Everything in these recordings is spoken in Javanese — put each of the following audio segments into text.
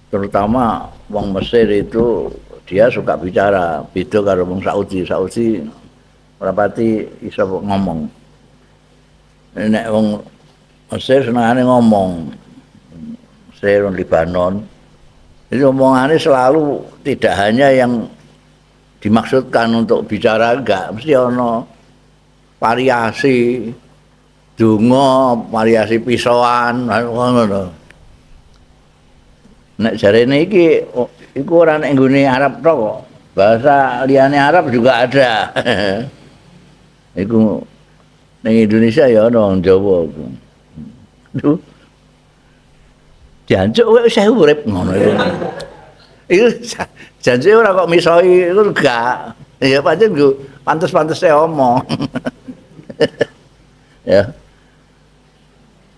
Terutama wong Mesir itu dia suka bicara, beda karo wong Saudi. Saudi ora pati iso ngomong. Nek wong Mesir senengane ngomong. Mesir, Lebanon. Jadi omongannya selalu tidak hanya yang dimaksudkan untuk bicara, enggak, mesti ono variasi donga, variasi pisoan, ngono. Nek jarene iki iku ora nek nggone Arab tok kok. Bahasa liyane Arab juga ada. Iku ning Indonesia ya ana wong Jawa iku. Duh. Jancuk kowe isih urip ngono iku. Iku janji ora kok misoi iku enggak. Ya pancen nggo pantes-pantese omong. Ya.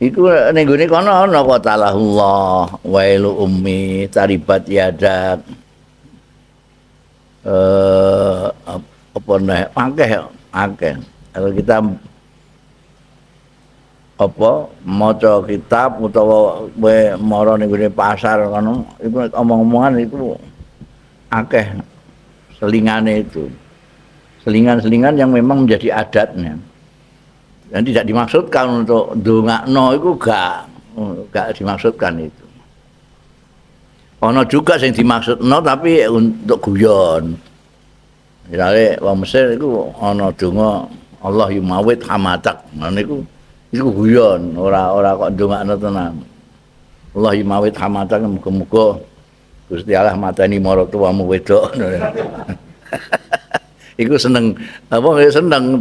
Iku ning gone kono ana qatalahullah wailu ummi taribat yadak. Apa nek akeh akeh. Kalau kita apa maca kitab utawa kowe mara ning gone pasar kono iku omong-omongan iku akeh selingane itu. Selingan-selingan yang memang menjadi adatnya. Dan tidak dimaksudkan untuk ndongakno iku gak dimaksudkan itu. Ono juga sing dimaksudno tapi untuk guyon. Misale wong Mesir iku ana donga Allah yumawit hamatak. Ngono iku iku guyon, ora kok ndongakno tenan. Allah yumawit hamatak, muga-muga Gusti Allah mateni maratuwamu wedok. Iku seneng, apa seneng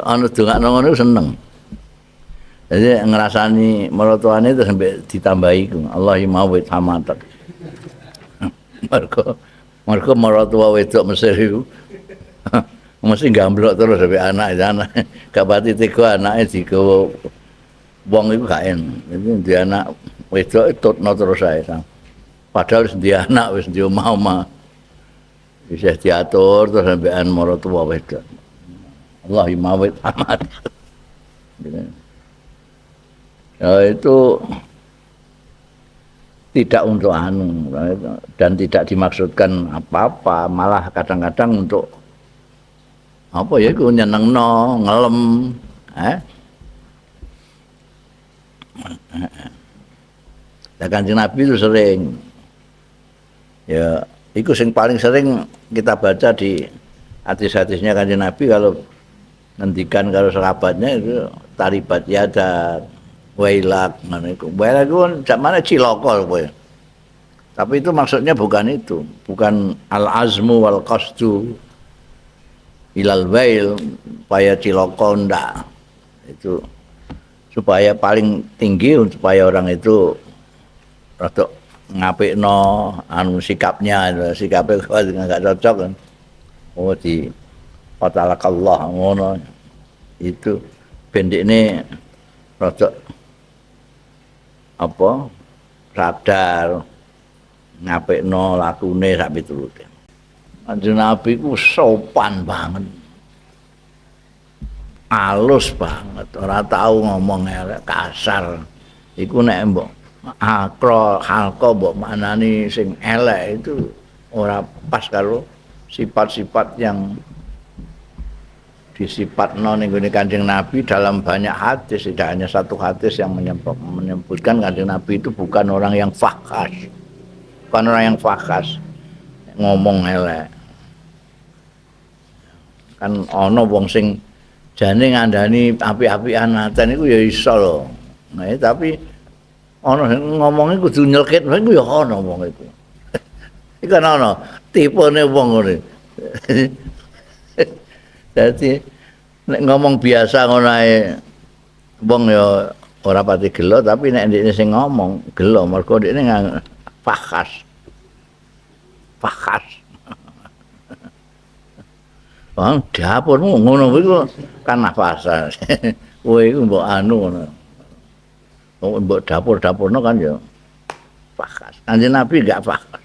ana dongakno ngono seneng. Jadi ngrasani maratuwane itu sampai ditambahi iku Allah yumawit hamatak. Mergo maratuwa wedok Mesir iku mesti gamblok terus sampai anak gak pati tega anake digawa wong iku gak enak. Jadi dia anak wedok tutno terus ae. Padahal wis dia anak wis di omah-omah. Bisa diatur terus sampean maratuwa wedok. Allah yumawit amat. Ya itu tidak untuk anu dan tidak dimaksudkan apa-apa, malah kadang-kadang untuk apa ya iku nyenengno, ngelem, eh. Lah Kanjeng Nabi itu sering ya iku sing paling sering kita baca di hadis-hadisnya Kanjeng Nabi kalau ngendikan karo sahabatnya itu taribat yadak, wailak ngono iku. Wailak iku jamane cilaka kowe. Tapi itu maksudnya bukan itu, bukan al-azmu wal qasdu ilal wail supaya cilaka ndak. Itu supaya paling tinggi supaya orang itu rada ngapikno anu sikapnya, sikapnya kalau nggak cocok kan. Oh di qatalakallah ngono. Itu bendikne rada apa sadar ngapikno lakune sak piturute. Kanjeng Nabi ku sopan banget. Halus banget, ora tau ngomong elek, kasar. Iku nek mbok akro halqa mbok maknani sing elek itu ora pas karo sifat-sifat yang disipatno ning gone Kanjeng Nabi dalam banyak hadis, tidak hanya satu hadis yang menyebutkan Kanjeng Nabi itu bukan orang yang fahas. Bukan orang yang fahas ngomong elek. Kan ana wong sing jane ngandani apik-apikan aten iku ya iso lho. Nah, tapi ana sing ngomonge kudu nyelkit iku ya ana wong iku. Iku kan ana tipene wong ngene. Dadi nek ngomong biasa ngono ae wong ya ora pati gelo, tapi nek ndekne sing ngomong gelo mergo ndekne fahas. Fahas. Bang dapurmu ngono iku kan nafasan. Kowe iku mbok anu ngono. Mbok dapur-dapurno kan ya fahas. Kanjeng Nabi enggak fahas.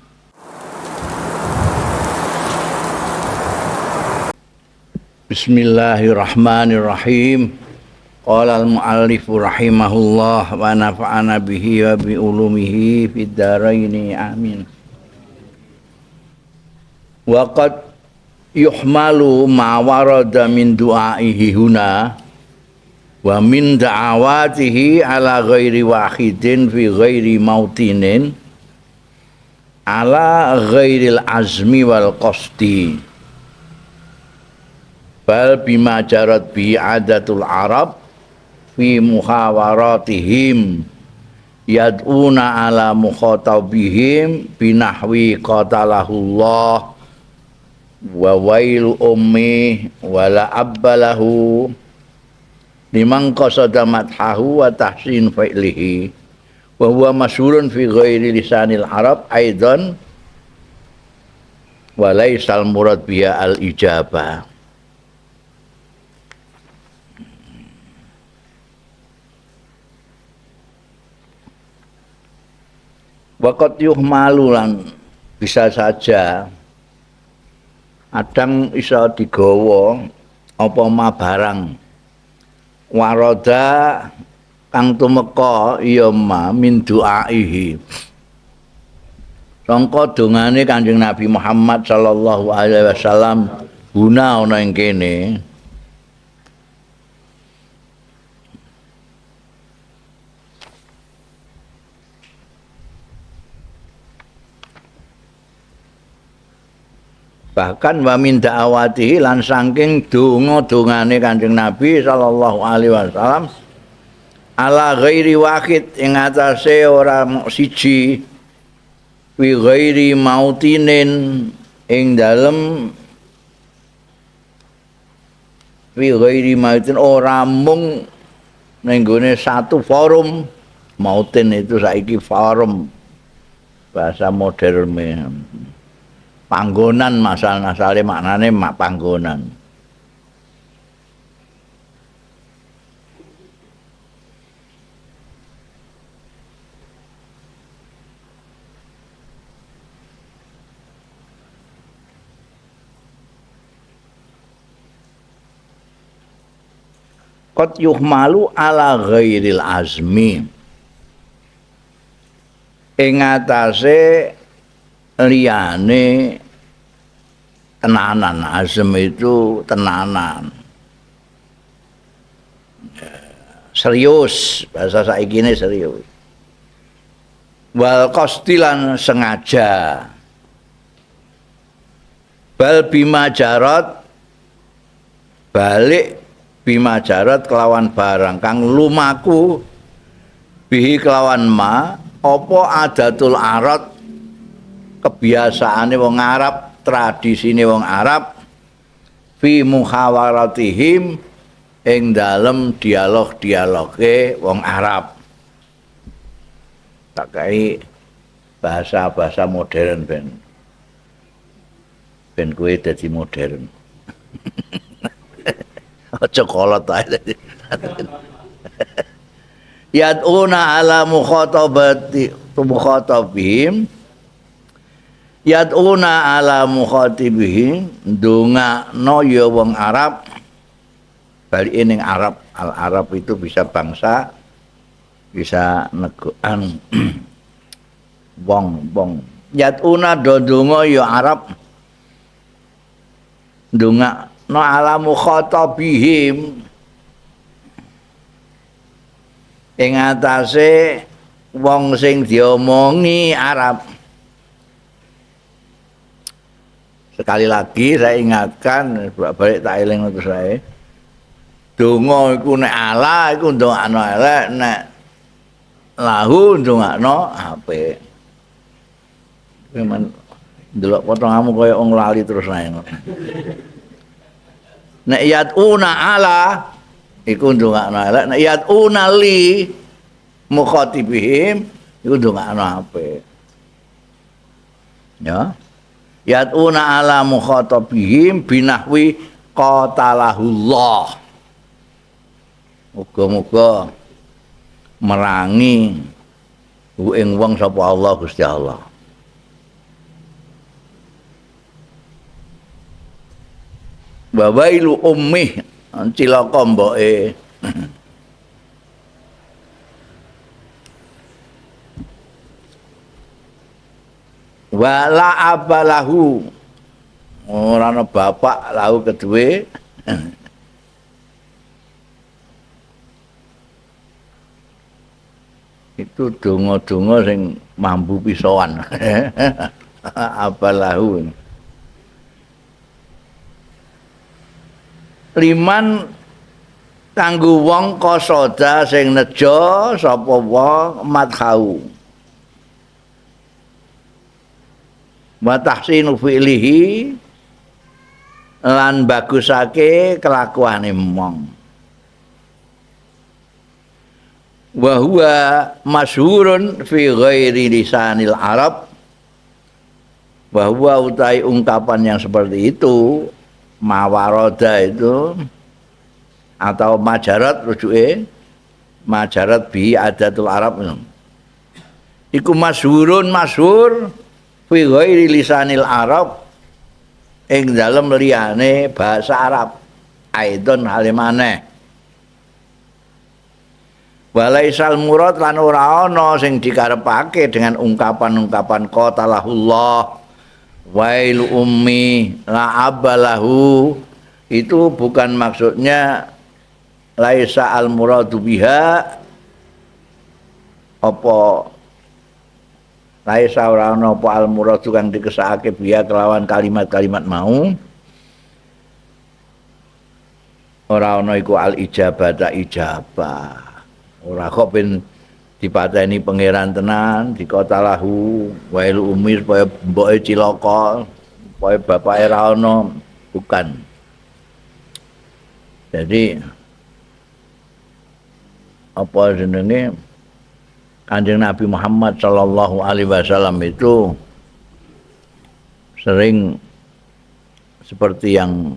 Bismillahirrahmanirrahim. Qala al-muallif rahimahullah wa nafa'ana bihi wa bi ulumihi fid dharaini amin. Wa qad yuhmalu ma warada min du'aihi huna wa min da'awatihi ala ghairi wahidin fi ghairi mautinin ala ghairil azmi wal qasdi bal bima jarat bi adatul arab fi muhawaratihim yad'una ala mukhatabihim binahwi qatalahullah wa wailu ummi wa la abbalahu liman qasada madhahu wa tahsin fi'lihi wa huwa masyhurun fi ghairi lisanil arab aidan wa laysal murad biha al ijabah. Waqat yuhmalu lan bisa saja adang iso digawa apa ma barang waroda kang tumeka ya ma min du'aihi sangka dongane Kanjeng Nabi Muhammad sallallahu alaihi wasallam guna ana ing kene. Bahkan wa min da'awatihi lan saking donga-dongane Kanjeng Nabi sallallahu alaihi wasallam ala ghairi wahid ing atase ora siji fi ghairi mautinin ing dalem fi ghairi mautin ora mung ning gone satu forum. Mautin itu saiki forum bahasa modern, panggonan, masal-masale maknane mak panggonan. Qad yuhmalu ala ghairil azmi ing atase liyane tenanan. Azm itu tenanan, serius, bahasa saiki ini serius. Wal qasdilan sengaja, bal bima jarat balik bima jarat kelawan barang kang lumaku bihi kelawan ma apa adatul arad kebiasaane wong Arab, tradisine wong Arab fi muhawaratihim ing dalem dialog-dialoge wong Arab. Tak kai bahasa-bahasa modern ben kowe dadi modern. Aja kolot ae dadi. Yad'una ala mukhatabati mukhatabihim yad'una ala mukhatibihim ndongakno ya wong Arab, bali ning Arab. Al Arab itu bisa bangsa, bisa negoan wong-wong. Yad'una do ndonga ya Arab ndongakno ala mukhatabihim ing atase wong sing diomongi Arab. Sekali lagi saya ingatkan, balik tak eling terus saya. Donga iku nek ala iku ndongakno elek, nek lahu ndongakno apik. Kowe men ndelok potonganmu kaya wong lali terus ae. Nek yatuna ala iku ndongakno elek, nek yatuna li mukhatibihim iku ndongakno apik. Ya. Yatuna ala mukhatabihim binahwi qatalahullah. Muga-muga merangi ing wong sapa Allah Gusti Allah. Wa wailu ummih, cilaka mboke. Wala abalahu ora ana bapak lahu keduwe. Itu donga-donga sing mambu pisoan. Abalahu liman kanggo wong kosoda sing nejo sapa wong madhau wa tahsinu fi'lihi lan bagusake kelakuane mong. Wa huwa masyhurun fi ghairi lisanil Arab, wa huwa utai ungkapan yang seperti itu mawaroda itu atau majarat rujuke majarat bi adatul Arab iku masyhurun masyhur fi ghairi lisanil Arab ing dalem liyane bahasa Arab aidon halimane. Walaisal murad lan ora ana sing dikarepake dengan ungkapan-ungkapan qatalahullah wailu ummi la abalahu itu bukan maksudnya laisa al muradu biha apa laisa ora ana apa al muradu kang dikesakake biha kelawan kalimat-kalimat mau ora ana iku al ijabata ijabah. Ora kok ben dipateni pangeran tenan dikotalahu wailu ummi supaya mboke cilaka supaya bapake ra ana, bukan. Jadi apa jenenge Kanjeng Nabi Muhammad sallallahu alaihi wasallam itu sering seperti yang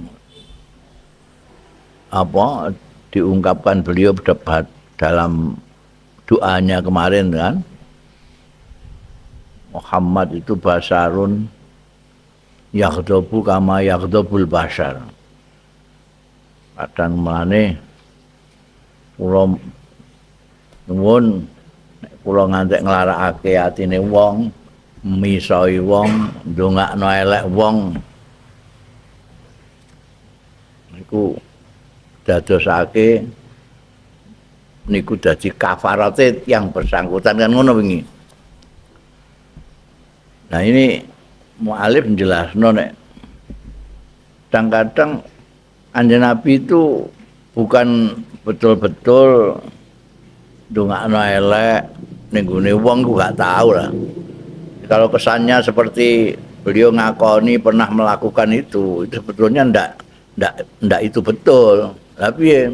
apa diungkapkan beliau debat dalam doanya kemarin kan, Muhammad itu basarun yaghdabu kama yaghdabul bashar. Kadang melane kula nuwun nek kula ngantek nglarakake atine wong, misoi wong, ndongakno elek wong niku dadosake niku dadi kafarate yang bersangkutan kan ngono wingi. Nah ini mu'alif njelasno nek kadang-kadang Kanjeng Nabi itu bukan betul-betul ndongakno elek ning gone wong ku gak tahu lah. Kalau kesannya seperti beliau ngakoni pernah melakukan itu sebetulnya ndak itu betul. Tapi ya,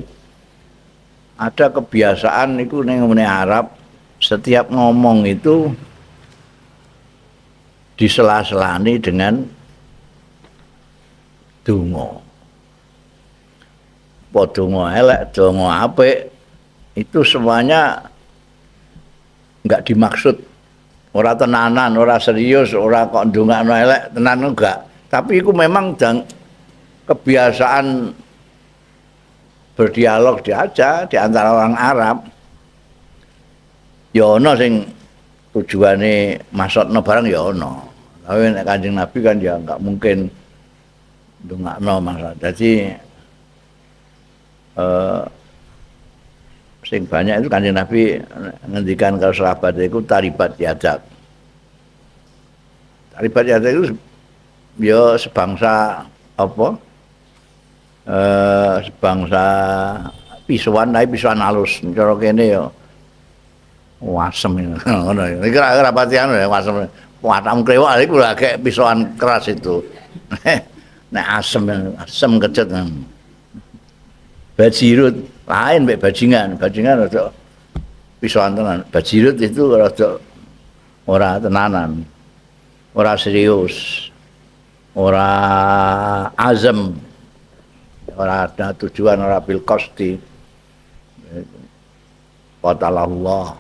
ada kebiasaan itu ning ngene Arab setiap ngomong itu disela-selani dengan donga. Apa donga elek, donga apik, itu semuanya enggak dimaksud. Ora tenanan, ora serius, ora kok ndongakno elek, tenan enggak. Tapi itu memang kebiasaan berdialog diaja di antara orang Arab. Ya ana sing tujuane maksudno barang ya ana. Tapi nek Kanjeng Nabi kan ya enggak mungkin ndongakno masalah. Jadi sing banyak itu Kanjeng Nabi ngendikan kalau sahabat itu taribat yadak. Taribat yadak itu ya sebangsa apa? Sebangsa pisuan, tapi pisuan halus. Cara kene ya wasem ngono. Iki ora pati anu ya wasem. Watam klewak iku lagi pisuan keras itu. Nek asem asem kecut. Bajirut lain mek bajingan, bajingan rada pisuan tenan. Bajirut itu rada ora tenanan. Ora serius. Ora azam. Ora ada tujuan, ora bil qasti. Qatalallah.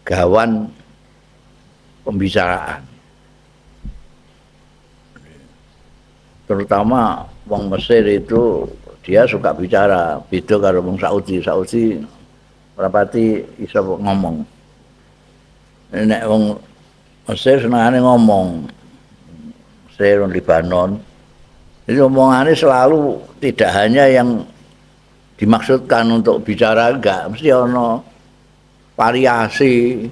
Gawan pembicaraan. Terutama wong Mesir itu dia suka bicara, beda karo wong Saudi. Saudi ora pati iso ngomong. Nek wong Mesir senengane ngomong. Mesir Libanon. Jadi omongannya selalu tidak hanya yang dimaksudkan untuk bicara enggak, mesti ono variasi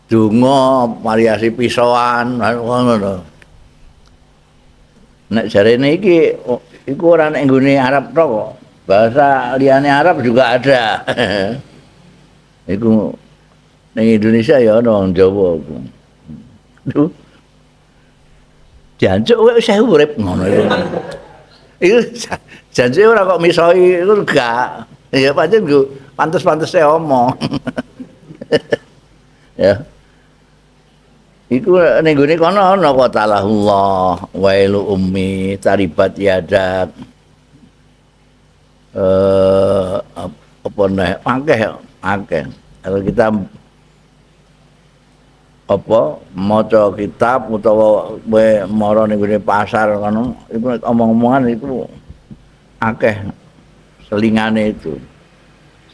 donga, variasi pisoan, ngono. Nek jarene iki iku ora nek nggone Arab tok kok. Bahasa liyane Arab juga ada. Iku ning Indonesia ya ono wong Jawa iku. Duh. Jancuk kowe isih urip ngono iku. Iku janji ora kok misoi iku gak. Ya pancen nggo pantes-pantese omong. Ya. Iku ning gone kono ana qatalahullah wailu ummi taribat yadak. Apa neh akeh akeh. Kalau kita apa maca kitab utawa kowe mara ning gone pasar kono iku omong-omongan iku akeh selingane itu.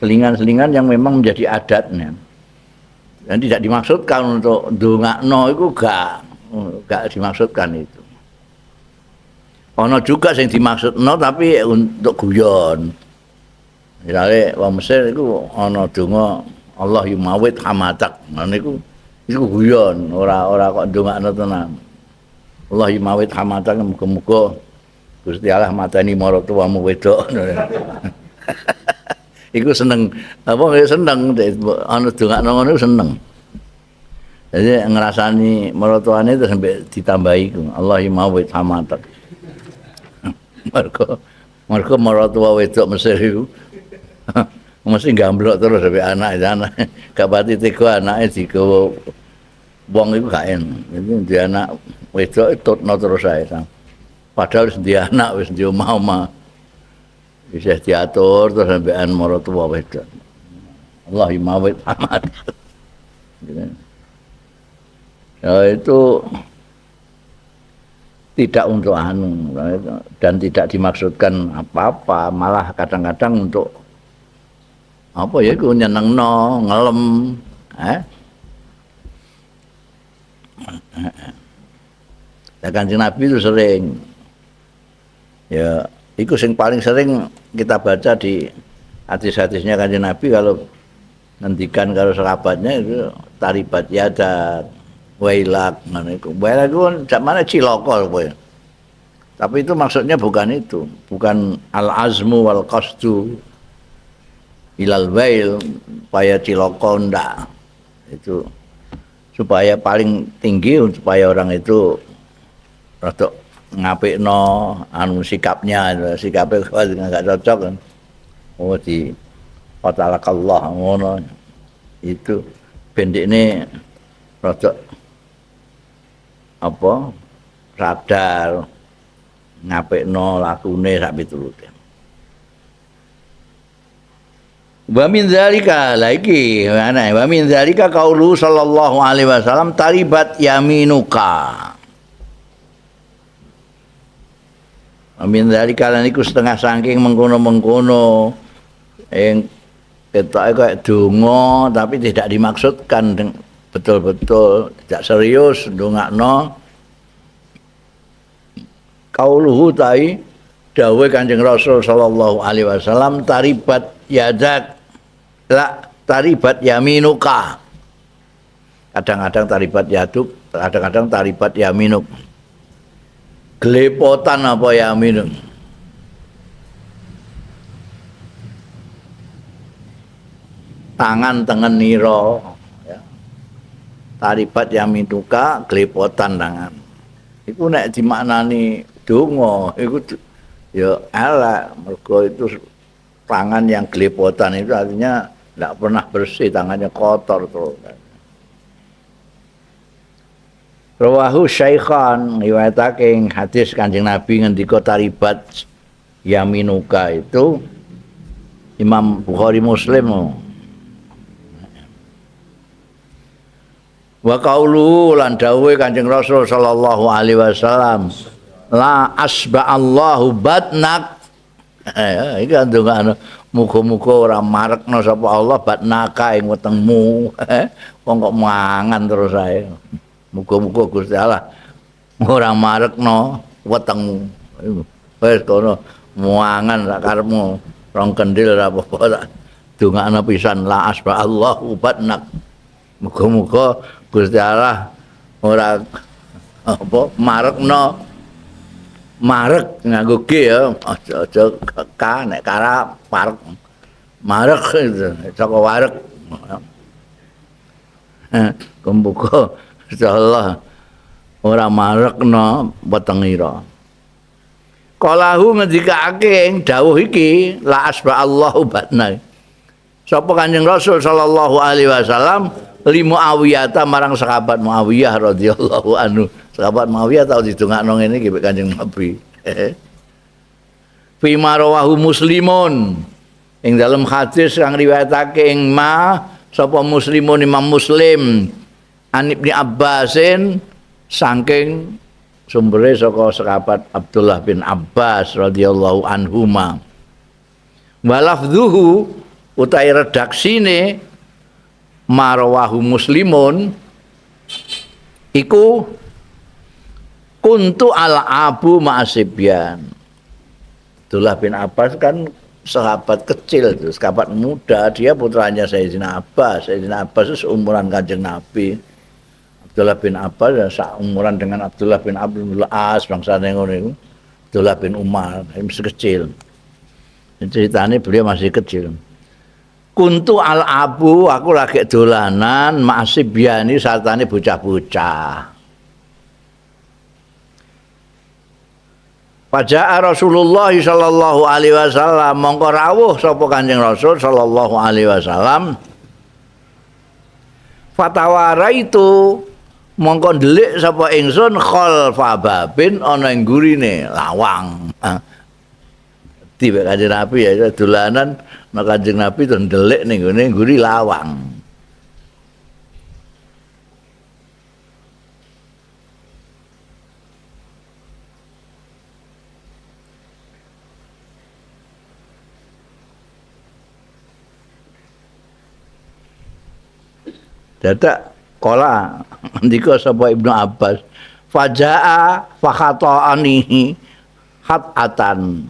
Selingan-selingan yang memang menjadi adatnya. Dan tidak dimaksudkan untuk ndongakno iku gak dimaksudkan itu. Ana juga sing dimaksudno tapi untuk guyon. Misale wong Mesir iku ana donga Allah yumawit hamatak. Ngono iku iku guyon, ora kok ndongakno tenan. Allah yumawit hamatak, muga-muga Gusti Allah mateni maratuwamu wedok. Iku seneng, apa seneng ana dongakno ngono seneng. Jadi ngrasani maratuwane itu sampai ditambahi iku Allah yumawit hamatak. Mergo maratuwa wedok Mesir iku mesti gamblok terus sampai anak gak pati tega anake digawa wong iku gak enak. Jadi dia anak wedok tutno terus ae. Padahal wis dia anak wis di omah-omah. Bisa diatur terus sampean maratuwa wedok. Allah yumawit amat. Ya itu tidak untuk anu dan tidak dimaksudkan apa-apa, malah kadang-kadang untuk apa ya iku nyenengno, ngelem, Nah, Kanjeng Nabi itu sering ya iku sing paling sering kita baca di hadis-hadisnya Kanjeng Nabi kalau ngendikan karo sahabatnya itu taribat yadak wailak ngono iku. Wailak iku jamane cilaka kowe. Tapi itu maksudnya bukan itu, bukan al-azmu wal qasdu ilal wail supaya cilaka ndak. Itu supaya paling tinggi supaya orang itu rada ngapikno anu sikapnya, sikapnya kok enggak cocok kan. Oh di qatalakallah ngono. Itu bendikne rada apa sadar ngapikno lakune sak piturute. Wa min dzalika lagi ana wa min dzalika qaulu sallallahu alaihi wasallam taribat yaminuka. Wa min dzalika lan iku setengah saking mengkono-mengkono ing ketoke kaya donga tapi tidak dimaksudkan betul-betul tidak serius ndongakno. Qauluhu tai dawuh Kanjeng Rasul sallallahu alaihi wasallam taribat yadak la taribat yaminuka. Kadang-kadang taribat yaduk, kadang-kadang taribat yaminuk. Gelepotan apa yaminuk? Tangan tengen nira ya. Taribat yaminuka gelepotan tangan. Iku nek dimaknani donga iku ya elek, mergo itu tangan yang gelepotan itu artinya ndak pernah bersih, tangannya kotor terus. Rawahu Syaikhan riwayatake ing hadis Kanjeng Nabi ngendika taribat yaminuka itu Imam Bukhari Muslim. Wa qauluhu lan dawuhe Kanjeng Rasul sallallahu alaihi wasallam la asba'allahu batnak. Iki ndongakno muga-muga ora marekno sapa Allah batnaka ing wetengmu. Wong kok mangan terus ae. Muga-muga Gusti Allah ora marekno wetengmu. Wis kono muangan sak karepmu, rong kendil ora apa-apa tak dongakno pisan la asba Allahu batnak. Muga-muga Gusti Allah ora apa marekno marek nganggo G ya, aja-aja K nek kara parek. Marek saka warek. Muga Gusti Allah ora marekno wetengira. Qalahu ngendikake ing dawuh iki la asba Allahu batna. Sapa Kanjeng Rasul sallallahu alaihi wasallam li Muawiyah ta marang sahabat Muawiyah radhiyallahu anhu. Sahabat Muawiyah tau didongakno ngene iki mek Kanjeng Nabi. Fi marawahu Muslimun. Ing dalem hadis kang riwayatake ing ma sapa Muslimun Imam Muslim an Ibni Abbasin saking sumbere saka sahabat Abdullah bin Abbas radhiyallahu anhuma. Walafdhuhu utai redaksine marawahu Muslimun iku kuntu al-abu ma'asibyan. Abdullah bin Abbas kan sahabat kecil, sahabat muda, dia putranya Sayyidina Abbas. Sayyidina Abbas itu seumuran Kanjeng Nabi. Abdullah bin Abbas ya seumuran dengan Abdullah bin Abdul As bangsane ngono iku. Abdullah bin Umar masih kecil. Ceritanya beliau masih kecil. Kuntu al-abu, aku lagi dolanan ma'asibyani sartane bocah-bocah. Faja'a Rasulullah sallallahu alaihi wasallam, mongko rawuh sapa Kanjeng Rasul sallallahu alaihi wasallam. Fatawara itu mongko ndelik sapa ingsun khalfa babin ana ing gurine lawang. Tiba Kanjeng Nabi ya dolanan nek Kanjeng Nabi terus ndelik ning gone ngguri lawang. Dadak kala ndika sapa Ibnu Abbas fajaa fakhata'anihi hatatan.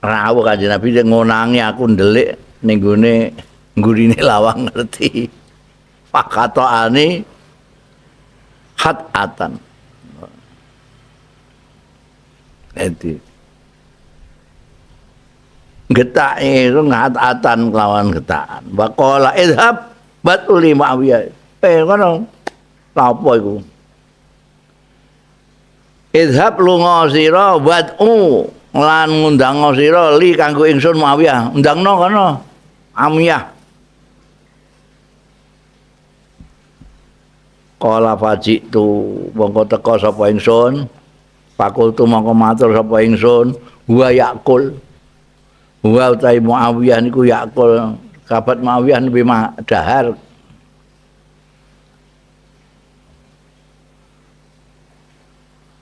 Rawuh Kanjeng Nabi ngonangi aku ndelik ning gone nggurine lawang ngerti. Fakhata'ani hatatan. Jadi getake itu ngat-atan kelawan getakan. Waqala idhab batuli Muawiyah. Kono lha apa iku? Idhab lunga sira wad'u lan ngundang sira li kanggo ingsun Muawiyah. Undangno kono Amiyah. Qala fajitu mongko teka sapa ingsun. Fakultu mongko matur sapa ingsun wa yaqul. Wa utai Muawiyah niku yakul kabat Muawiyah nembe dahar.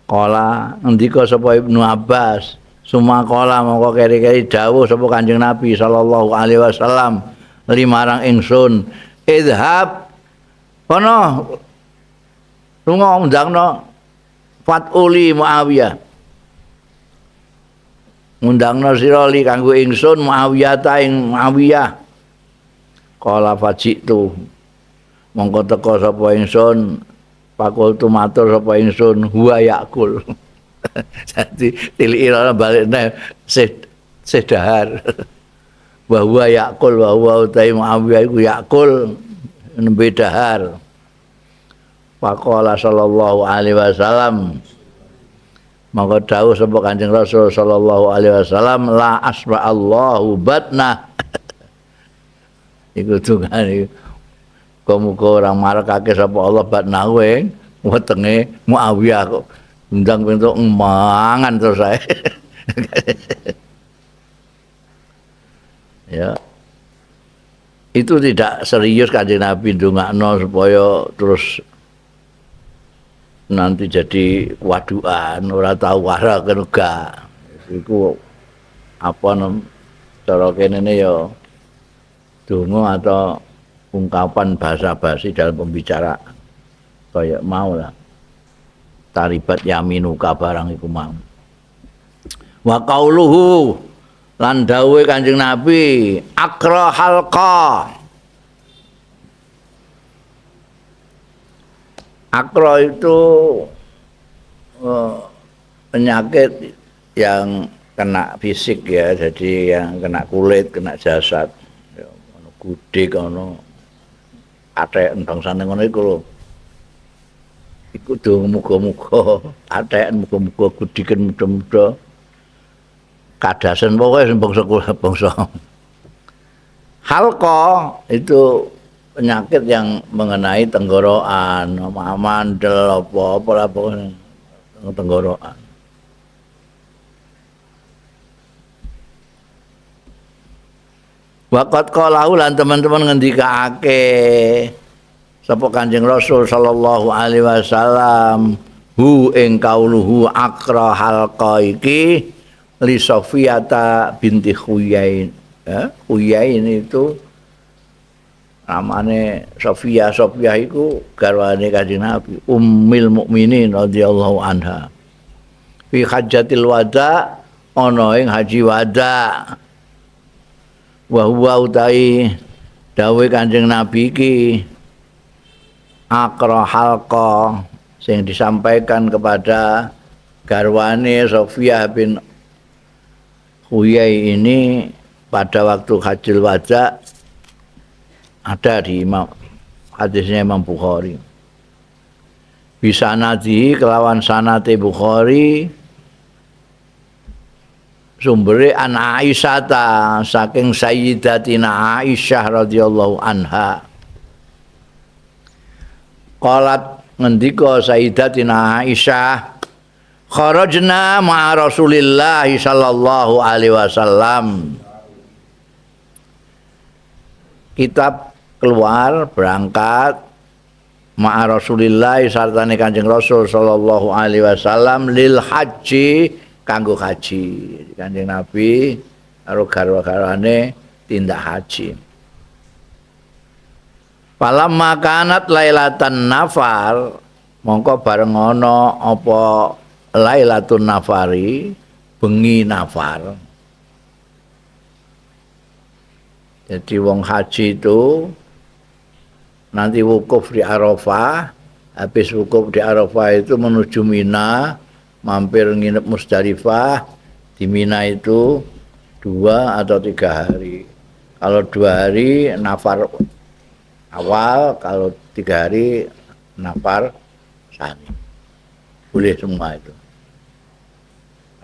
Kala ngendika sapa Ibnu Abbas, suma kala mongko keri-keri dawuh sapa Kanjeng Nabi sallallahu alaihi wasallam limarang ingsun, idhab kono lunga undangno fatuli Muawiyah. Ngundangno sira li kanggo ingsun Muawiyah ta ing Muawiyah. Kala fajitu mongko teka sapa ingsun fakultu matur sapa ingsun huwa yakul. Dadi tiliki ora balik neh sih dahar. Wa huwa yakul wa huwa utai Muawiyah iku yakul nembe dahar. Faqala sallallahu alaihi wasallam maka dawuh sapa Kanjeng Rasul sallallahu alaihi wasallam la asba Allahu batna. Iku dungane muga-muga ora marekake sapa Allah batna ing wetenge Muawiyah kok ndang bentuk mangan terus ae. Ya. Itu tidak serius Kanjeng Nabi ndongakno supaya terus nanti jadi waduan ora tau warak enggak. Iku apa cara kene ya donga atau ungkapan bahasa basi dalam pembicaraan. Kayak mau lah. Taribat yaminuka barang iku mau. Wa qauluhu lan dawuhe Kanjeng Nabi akra halqa. Akra itu penyakit yang kena fisik ya, jadi yang kena kulit, kena jasad, ya, ono gudeg, ono atheken bangsane ngono iku lho. Iku do muga-muga atheken, muga-muga gudiken muda-muda kadasen pokoke sing bangsa bangsa. Halqa itu penyakit yang mengenai tenggorokan, mandel apa-apa lah pokoknya tenggorokan. Waqat qalahu lan teman-teman ngendikake sapa Kanjeng Rasul sallallahu alaihi wasallam hu ing kauluhu akra halqa iki li Sofiyata binti Huyain. Ya, Huyain itu namane Sofia. Sofia iku garwane Kanjeng Nabi, Ummil Mukminin radhiyallahu anha. Fi hajjatil wada, ana ing haji wada. Wa huwa utai dawuhe Kanjeng Nabi iki akra halqa sing disampaikan kepada garwane Sofia bin Huyai ini pada waktu hajjul wada, ada di Imam, hadisnya Imam Bukhari. Bisa nadi kelawan sanate Bukhari sumbere an Aisyah ta saking Sayyidatina Aisyah radhiyallahu anha. Qalat ngendika Sayyidatina Aisyah, kharajna ma'a Rasulillah sallallahu alaihi wasallam. Kita keluar berangkat ma'a Rasulillah sartane Kanjeng Rasul sallallahu alaihi wasallam lil haji kanggo haji. Kanjeng Nabi karo garwa-garwane tindak haji. Falamma kanat lailatan nafar, mongko bareng ana apa lailatun nafari, bengi nafar. Jadi wong haji itu nanti wukuf di Arafah, habis wukuf di Arafah itu menuju Mina, mampir nginep Musdalifah. Di Mina itu 2 atau 3 hari. Kalau 2 hari nafar awal, kalau 3 hari nafar sani. Boleh semua itu.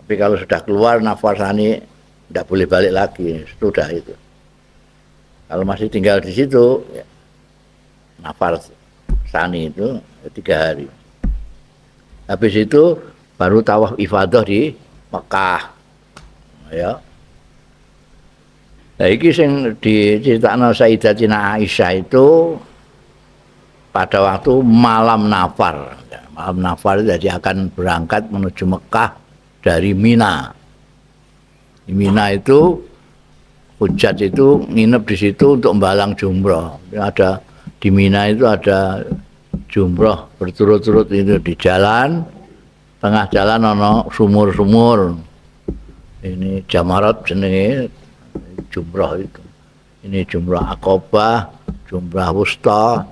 Tapi kalau sudah keluar nafar sani tidak boleh balik lagi, sudah itu. Kalau masih tinggal di situ, ya, nafar sani itu 3 hari. Habis itu baru tawaf ifadah di Mekah. Ya. Nah, iki sing diceritakno Sayyidatina Aisyah itu pada waktu malam nafar. Malam nafar jadi akan berangkat menuju Mekah dari Mina. Di Mina itu hujat itu nginep di situ untuk membalang jumroh. Ada di Mina itu ada jumroh berturut-turut itu di jalan, tengah jalan ono sumur-sumur. Ini jamarat jenenge jumroh itu. Ini jumroh Aqabah, jumroh Wusta.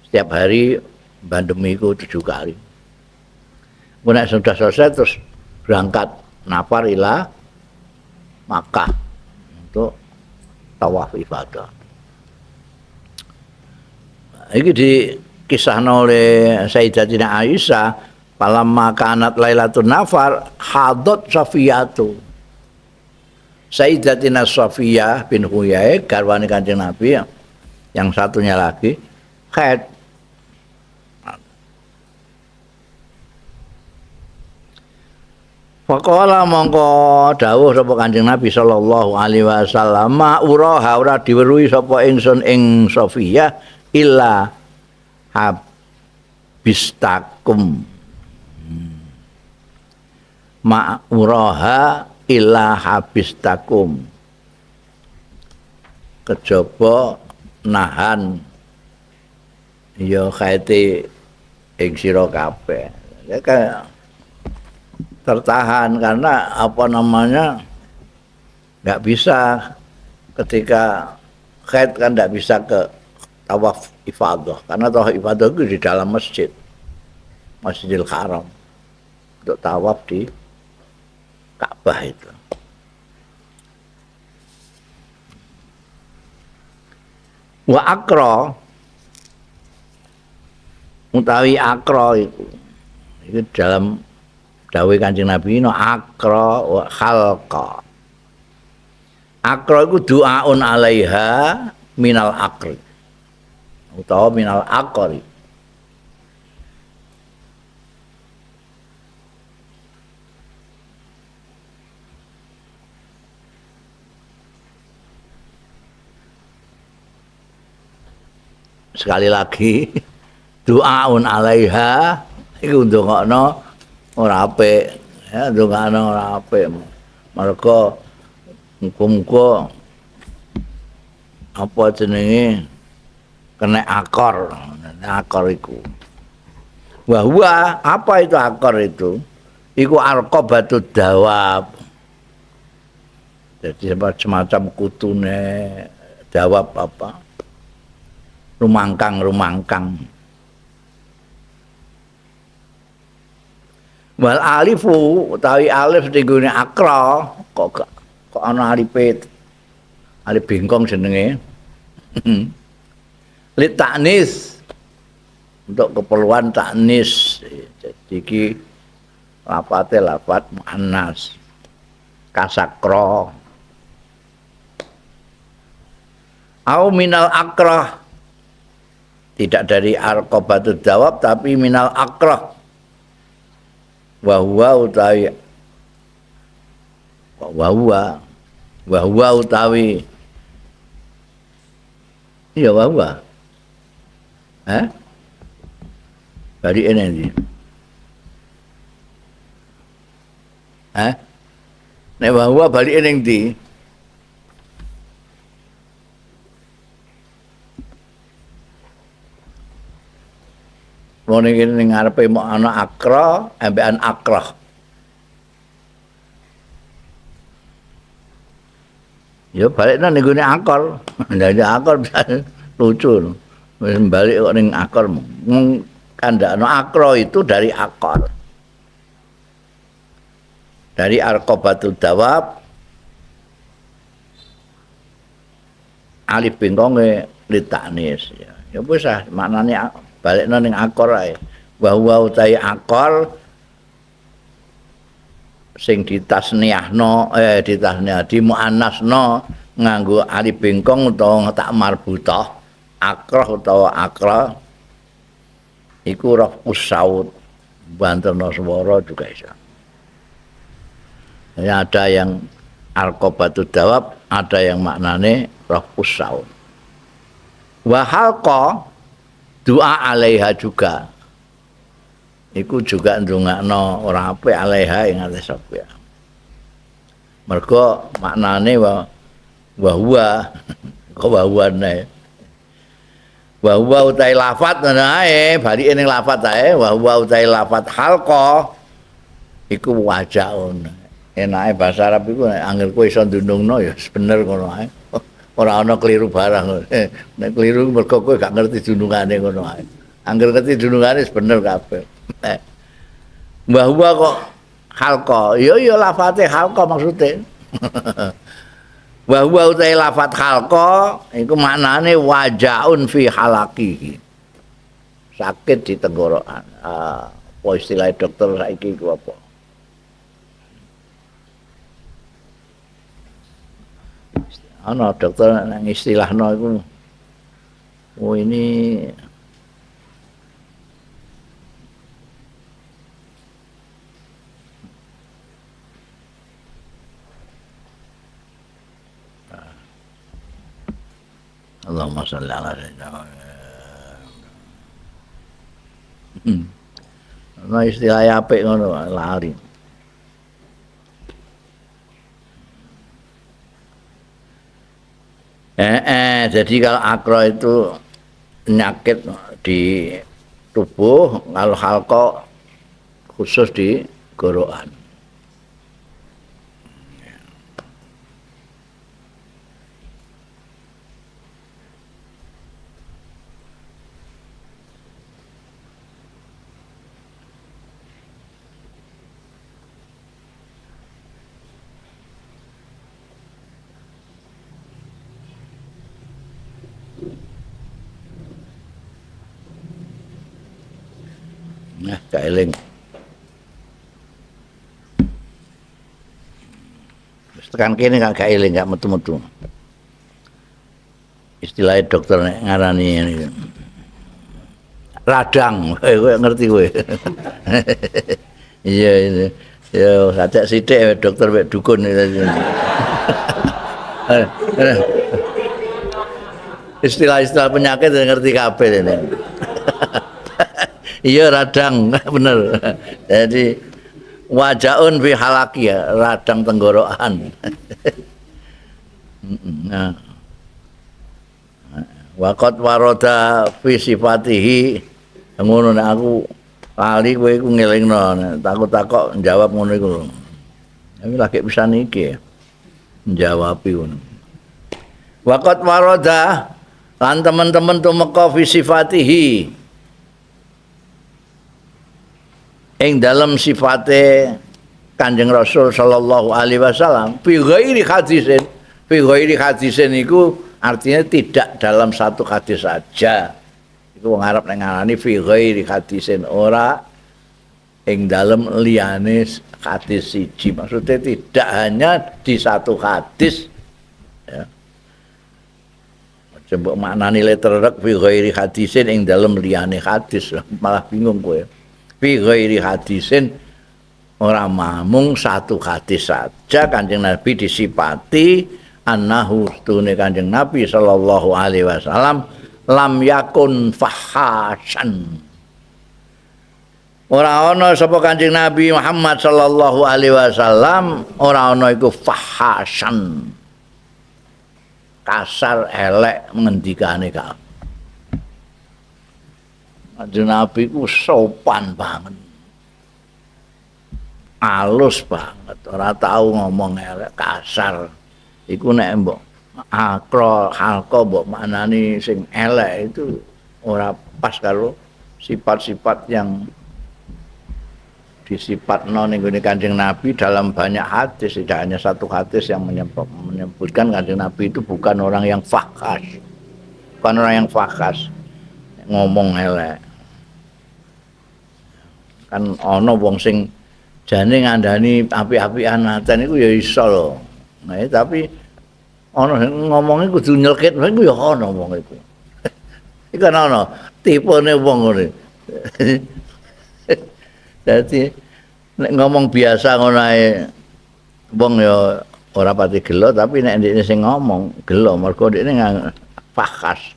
Setiap hari bandemi itu 7 kali. Kemudian sudah selesai terus berangkat nafar ila Makkah untuk tawaf ibadah. Ini dikisahno oleh Sayyidatina Aisyah, falamma kanat lailatun nafar hadat Safiyatu. Sayyidatina Safiyah bin Huyai garwane Kanjeng Nabi yang satunya lagi haid. Faqala mongko dawuh sapa Kanjeng Nabi sallallahu alaihi wasallam, ma uraha ora diweruhi sapa ingsun ing Safiyah illa habistakum. Ma uraha illa habistakum. kejaba nahan ya khaite ing sira kabeh. Ya kan tertahan karena apa namanya enggak bisa ketika haid kan enggak bisa ke tawaf ifadah karena tawaf ifadah itu di dalam masjid, Masjidil Haram, untuk tawaf di Ka'bah itu. Wa akra utawi akra iku itu dalam dawuh Kanjeng Nabi no akra wa khalqa. Akra iku du'aun 'alaiha minal akri utawa minal aqri. Sekali lagi du'aun 'alaiha iku ndongakno ora apik, ya ndongakno ora apik. Mergo muga-muga apa jenenge kena akor, akor iku. Wa huwa, apa itu akor itu? Iku arqabatu dawab. Jadi semacam kutune dawab apa? Rumangkang-rumangkang. Wal alifu utawi alif dinggone akra kok kok ana alife alif bengkong jenenge. Li taknis, untuk keperluan taknis. Jadi iki lafate lafat muannas kasakra. Au minal akrah, tidak dari arqabatud dawab tapi minal akrah. Wa huwa utawi wa huwa wa huwa utawi iya wa huwa bari ene ndi nek wa huwa bali ning ndi? Wong iki ning ngarepe mok ana akra ambekan akrah. Ya balekno ning gone akor. Ndak akor lucu. Wis balik kok ning akor. Kandhakno akra itu dari akor. Dari arqabatul dawab alif bengkonge litaknis ya. Ya wis ah maknane balekno ning akor ae. Wa huwa utai akor sing ditasniahno ditasniah dimuannasno nganggo alif bengkong utawa tak marbutah akrah utawa akra iku rafus saut banterno swara juga iso. Ya, ada yang arqabatud dawab, ada yang maknane rafus saut. Wa halqa doa alaiha juga. Iku juga ndongakno ora apik alaiha ing atas sapa. Mergo maknane wa huwa kok wa huwa ne. Wa huwa utai lafat ngono ae, balike ning lafat ae, wa huwa utai lafat halqa iku wajaun. Enake bahasa Arab iku nek angger kowe iso ndunungno ya bener ngono ae. Ora ana keliru barang. Nek keliru mergo kowe gak ngerti dunungane ngono ae. Angger ngerti dunungane wis bener kabeh. Wa huwa kok halqa. Ya ya lafate halqa maksude. Wa huwa utai lafat halqa iku maknane wajaun fi halaqihi. Sakit di tenggorokan. Apa istilah dokter saiki iku apa? Ana dokter nang istilahno iku oh ini Allahumma sholli ala sayyidina Muhammad. Ana istilah apik ngono lali. Jadi kalau akro itu penyakit di tubuh, kalau halqa khusus di gorokan. Nah, gak eling. Wis tekan kene gak eling, gak metu-metu. Istilahnya dokter nek ngarani ini. Radang, kowe ngerti kowe. Iya, iya. Ya, sajak sithik dokter mek dukun. Istilah-istilah penyakit ngerti kabeh ini. Iya radang, bener. Jadi wajaun fi halaki ya, radang tenggorokan. Nah. Waqat waroda fi sifatihi ngono nek aku lali kowe iku ngelingno, takut takok njawab ngono iku lho. Tapi lagi pisan iki njawabi ngono. Waqat waroda lan teman-teman tumeka fi sifatihi ing dalam sifate Kanjeng Rasul sallallahu alaihi wasallam fi ghairi hadisin, fi ghairi hadisin iku artinya tidak dalam satu hadis saja. Iku wong Arab nek ngarani fi ghairi hadisin ora ing dalem liyane hadis siji, maksudnya tidak hanya di satu hadis ya. Aja mbok maknani letrek fi ghairi hadisin ing dalem liyane hadis, malah bingung kowe. Fi ghairi hadisin ora mamung satu hadis saja Kanjeng Nabi disipati annahu tune Kanjeng Nabi sallallahu alaihi wasallam lam yakun fahasan. Ora ana sapa Kanjeng Nabi Muhammad sallallahu alaihi wasallam ora ana iku fahasan. Kasar elek ngendikane ka. Kanjeng Nabi ku sopan banget. Alus banget, ora tau ngomong elek kasar. Iku nek mbok akro halqa mbok maknani sing elek itu ora pas karo sifat-sifat yang disipatno ning gone Kanjeng Nabi dalam banyak hadis, tidak hanya satu hadis yang menyebutkan Kanjeng Nabi itu bukan orang yang fakhas. Bukan orang yang fakhas ngomong elek. Kan ana wong sing jane ngandani apik-apikan aten iku ya iso lho. Nah, tapi ana sing ngomonge kudu nyelkit iku ya ana wong iku. Iku kan ana tipene wong ngene. Dadi nek ngomong biasa ngono ae wong ya ora pati gelo, tapi nek ndekne sing ngomong gelo mergo ndekne fakhas.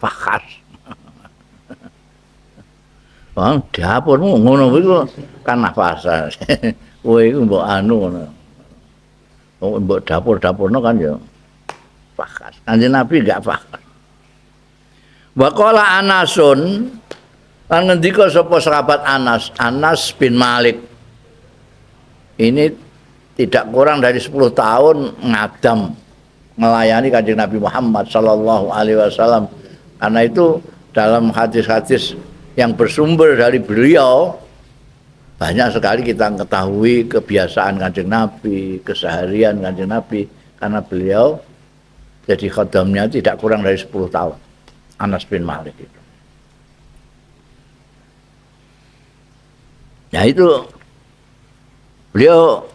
Fakhas. Wong dapurmu ngono kuwi kan nafasan. Kowe iku mbok anu ngono. Mbok dapur-dapurno kan ya fakhas. Kanjeng Nabi enggak fakhas. Wa qala Anasun lan ngendika sapa sahabat Anas, Anas bin Malik. Ini tidak kurang dari 10 tahun ngadam melayani Kanjeng Nabi Muhammad sallallahu alaihi wasallam. Karena itu dalam hadis-hadis yang bersumber dari beliau banyak sekali kita ketahui kebiasaan Kanjeng Nabi, keseharian Kanjeng Nabi, karena beliau jadi khodamnya tidak kurang dari 10 tahun. Anas bin Malik itu. Ya itu beliau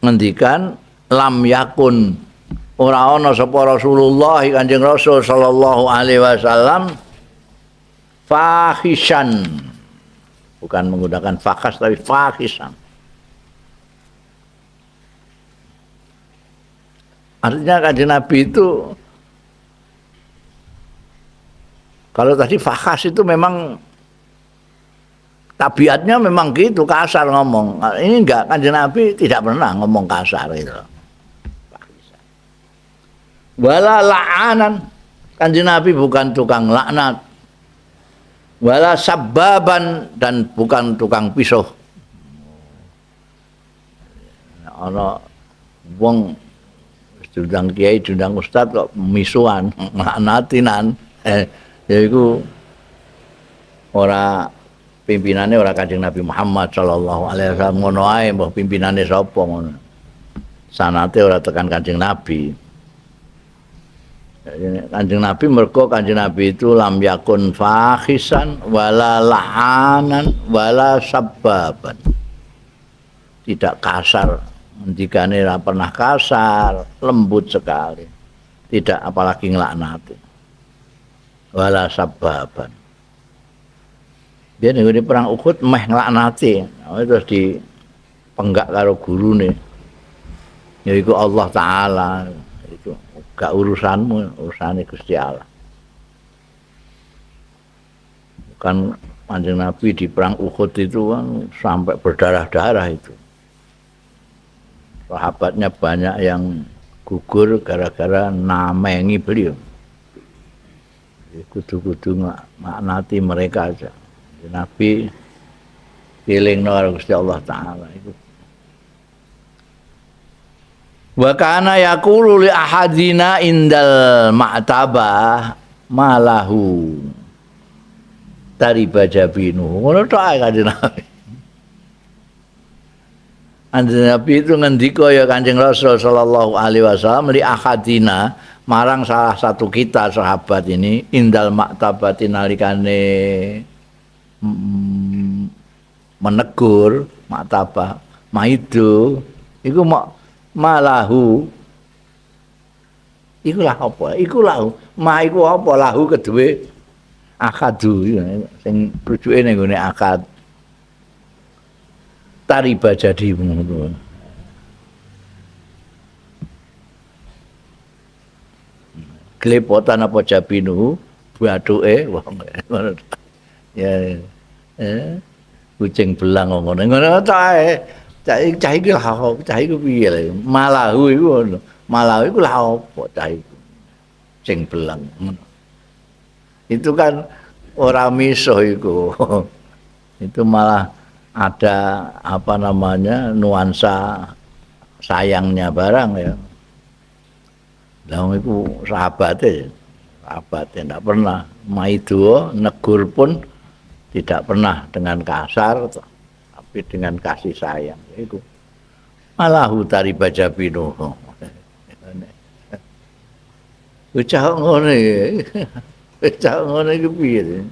ngendikan lam yakun ora ana sapa Rasulullah Kanjeng Rasul sallallahu alaihi wasallam fahishan. Bukan menggunakan fakhas tapi fahishan. Artinya Kanjeng Nabi itu kalau tadi fakhas itu memang tabiatnya memang gitu, kasar ngomong. Ini enggak, Kanjeng Nabi tidak pernah ngomong kasar itu. Wala la'anan, Kanjeng Nabi bukan tukang laknat. Wala sababan, dan bukan tukang pisuh. Ana wong diundang kiai, diundang ustaz kok misuan, nglaknatinan. Ya iku ora pimpinane ora Kanjeng Nabi Muhammad sallallahu alaihi wasallam ngono ae, mbah pimpinane sapa ngono. Sanate ora tekan Kanjeng Nabi. Kanjeng Nabi mergo Kanjeng Nabi itu lam yakun fahisan wala la'anan wala sababan. Tidak kasar, ngendikane ora pernah kasar, lembut sekali. Tidak apalagi nglaknati. Wala sababan. Biyen nggone perang Uhud meh nglaknati, terus dipenggak karo gurune. Yaiku Allah Ta'ala. Itu gak urusanmu, urusane Gusti Allah. Kan Kanjeng Nabi di perang Uhud itu kan sampai berdarah-darah itu. Sahabatnya banyak yang gugur gara-gara namengi beliau. Kudu-kudu maknati mereka aja. Nabi dilingno karo Gusti Allah Ta'ala itu. Wa kana yaqulu li ahadina indal ma'tabah malahu tariba jabinu. Ngono tok ae Kanjeng Nabi. Kanjeng Nabi itu ngendika ya Kanjeng Rasul sallallahu alaihi wasallam li ahadina marang salah satu kita sahabat ini indal ma'tabati nalikane menegur ma'tabah maido iku malahu iku lah apa iku lahu ma iku apa lahu keduwe akadu sing rujuke ning gone akad tariba jadi ngono. Klepotan apa jabinu bathuke wong ya kucing belang ngono ngono ta ae. Cah iki lha cah iku piye lho malahu iku ngono malahu iku lha apa cah iku sing belang ngono. Itu kan ora misuh iku. Itu malah ada apa namanya nuansa sayangnya barang ya. Lah iku sahabate, sahabate ndak pernah maido negur pun tidak pernah dengan kasar, tapi dengan kasih sayang iku. Malahu tariba jabinu. Bocah ngono iki. Bocah ngono iku piye?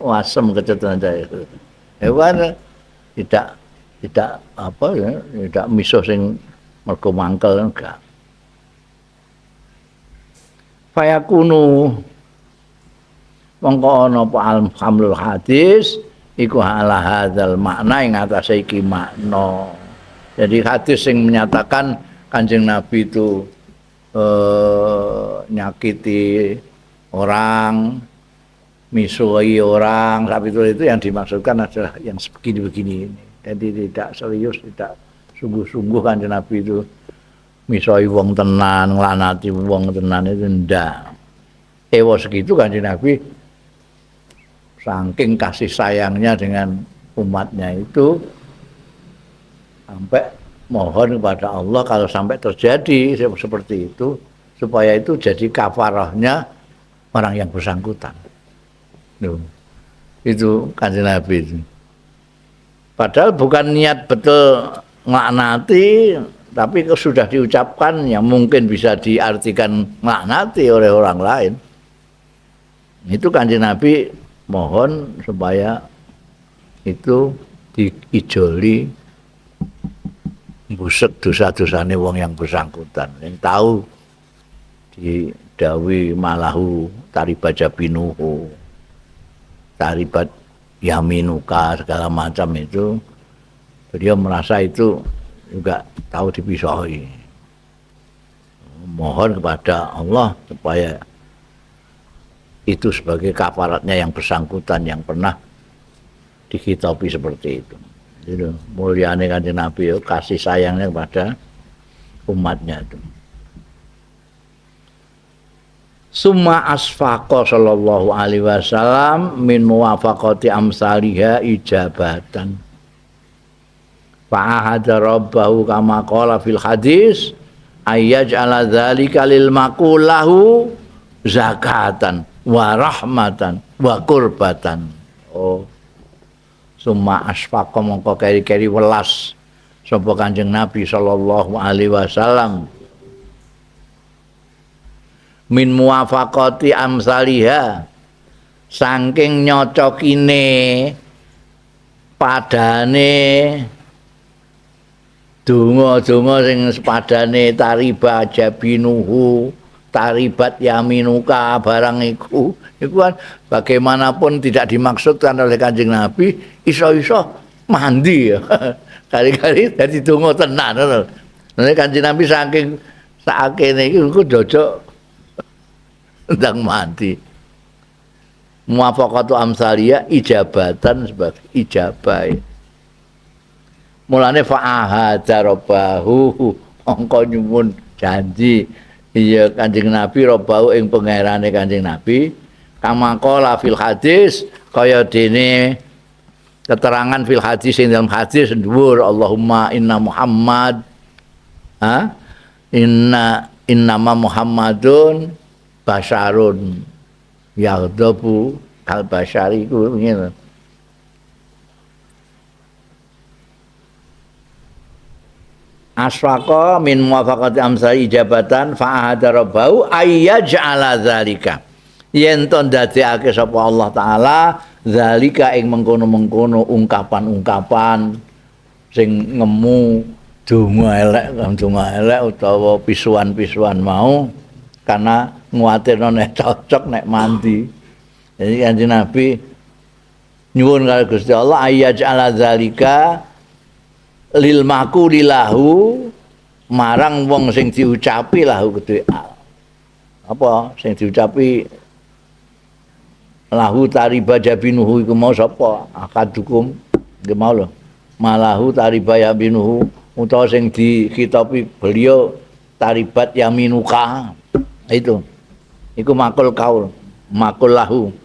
Wasem kecetan cah iku. Hewan tidak apa ya, tidak misuh sing mergo mangkel enggak. Fayakunu mongko ana apa al-hamlul hadis iku ala hadzal makna ing atase iki makna. Jadi hadis sing menyatakan Kanjeng Nabi itu nyakiti orang, misuai orang, tapi itu yang dimaksudkan adalah yang begini-begini ini. Jadi tidak serius, tidak sungguh-sungguh Kanjeng Nabi itu misoi wong tenan, nglanati wong tenan itu ndak. Ewa segitu Kanjeng Nabi saking kasih sayangnya dengan umatnya itu sampai mohon kepada Allah kalau sampai terjadi seperti itu supaya itu jadi kafarahnya orang yang bersangkutan. Loh, itu Kanjeng Nabi itu. Padahal bukan niat betul nglaknati, tapi sudah diucapkan yang mungkin bisa diartikan nglaknati oleh orang lain. Itu Kanjeng Nabi mohon supaya itu diijoli busek dosa-dosane wong yang bersangkutan. Yang tahu didawi malahu tariba jabinuhu, taribat yaminuka segala macam itu, beliau merasa itu juga tahu dipisoi. Mohon kepada Allah supaya itu sebagai kafaratnya yang bersangkutan yang pernah dihitapi seperti itu. Itu mulyane Kanjeng Nabi, kasih sayangnya kepada umatnya itu. Summa asfaqa sallallahu alaihi wasallam min muwafaqati amsaliha ijabatan. Fa'ahada rabbahu kama qala fil hadis ayyaj'ala dzalika lil maqulahu zakatan wa rahmatan wa qurbatan. Oh. Summa asfaqa mongko keri-keri welas sapa Kanjeng Nabi sallallahu alaihi wasallam min muwafaqati amsaliha saking nyocokine padane donga-donga sing sepadane tariba jabinuhu taribat yaminuka barang iku iku kan bagaimanapun tidak dimaksudkan oleh Kanjeng Nabi iso-iso mandi ya. Kali-kali dadi donga tenan ngono. Nek Kanjeng Nabi saking sakene iku jojok ndang mandi. Muwafaqatu amsalia ijabatan sebagai ijabah. Mulane fa'ahada rabbahu angka nyuwun janji iya Kanjeng Nabi rabbahu ing pangerane Kanjeng Nabi kama qala fil hadis kaya dene keterangan fil hadis ing dalam hadis dhuwur Allahumma inna Muhammad ha inna innama Muhammadun basarun yaghdabu kal basari iku ngene. Aswaqa min muwafaqati amsal ijabatan fa'ahada rabbahu ayyaj'ala dzalika yen to ndadekake sapa Allah taala zalika ing mengkono-mengkono ungkapan-ungkapan sing ngemu donga elek utawa pisuan-pisuan mau karena nguwatirno nek cocok nek mandi. Jadi Kanjeng Nabi nyuwun karo Gusti Allah ayyaj'ala zalika lil maqulilahu marang wong sing diucapi lahu kedue apa sing diucapi lahu tariba jabinuhu iku mau sapa akadukum nggih mau lho malahu tariba yabinuhu utawa sing dikhitabi beliau taribat yaminuka itu iku makul kaul makul lahu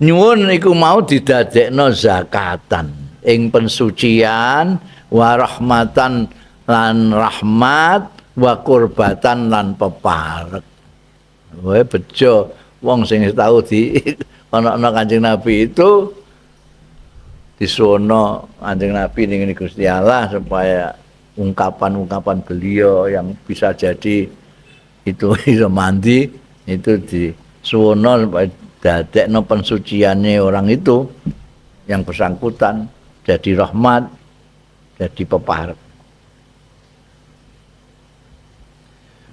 nyuwun iku mau didadekno zakatan ing pensucian wa rahmatan lan rahmat wa qurbatan lan peparek. Wae bejo wong sing tau di ana-ana Kanjeng Nabi itu disuwono Kanjeng Nabi ning Gusti Allah supaya ungkapan-ungkapan beliau yang bisa jadi itu iso mandi itu disuwono supaya dadekno pensuciannya orang itu yang bersangkutan jadi rahmat, jadi peparek.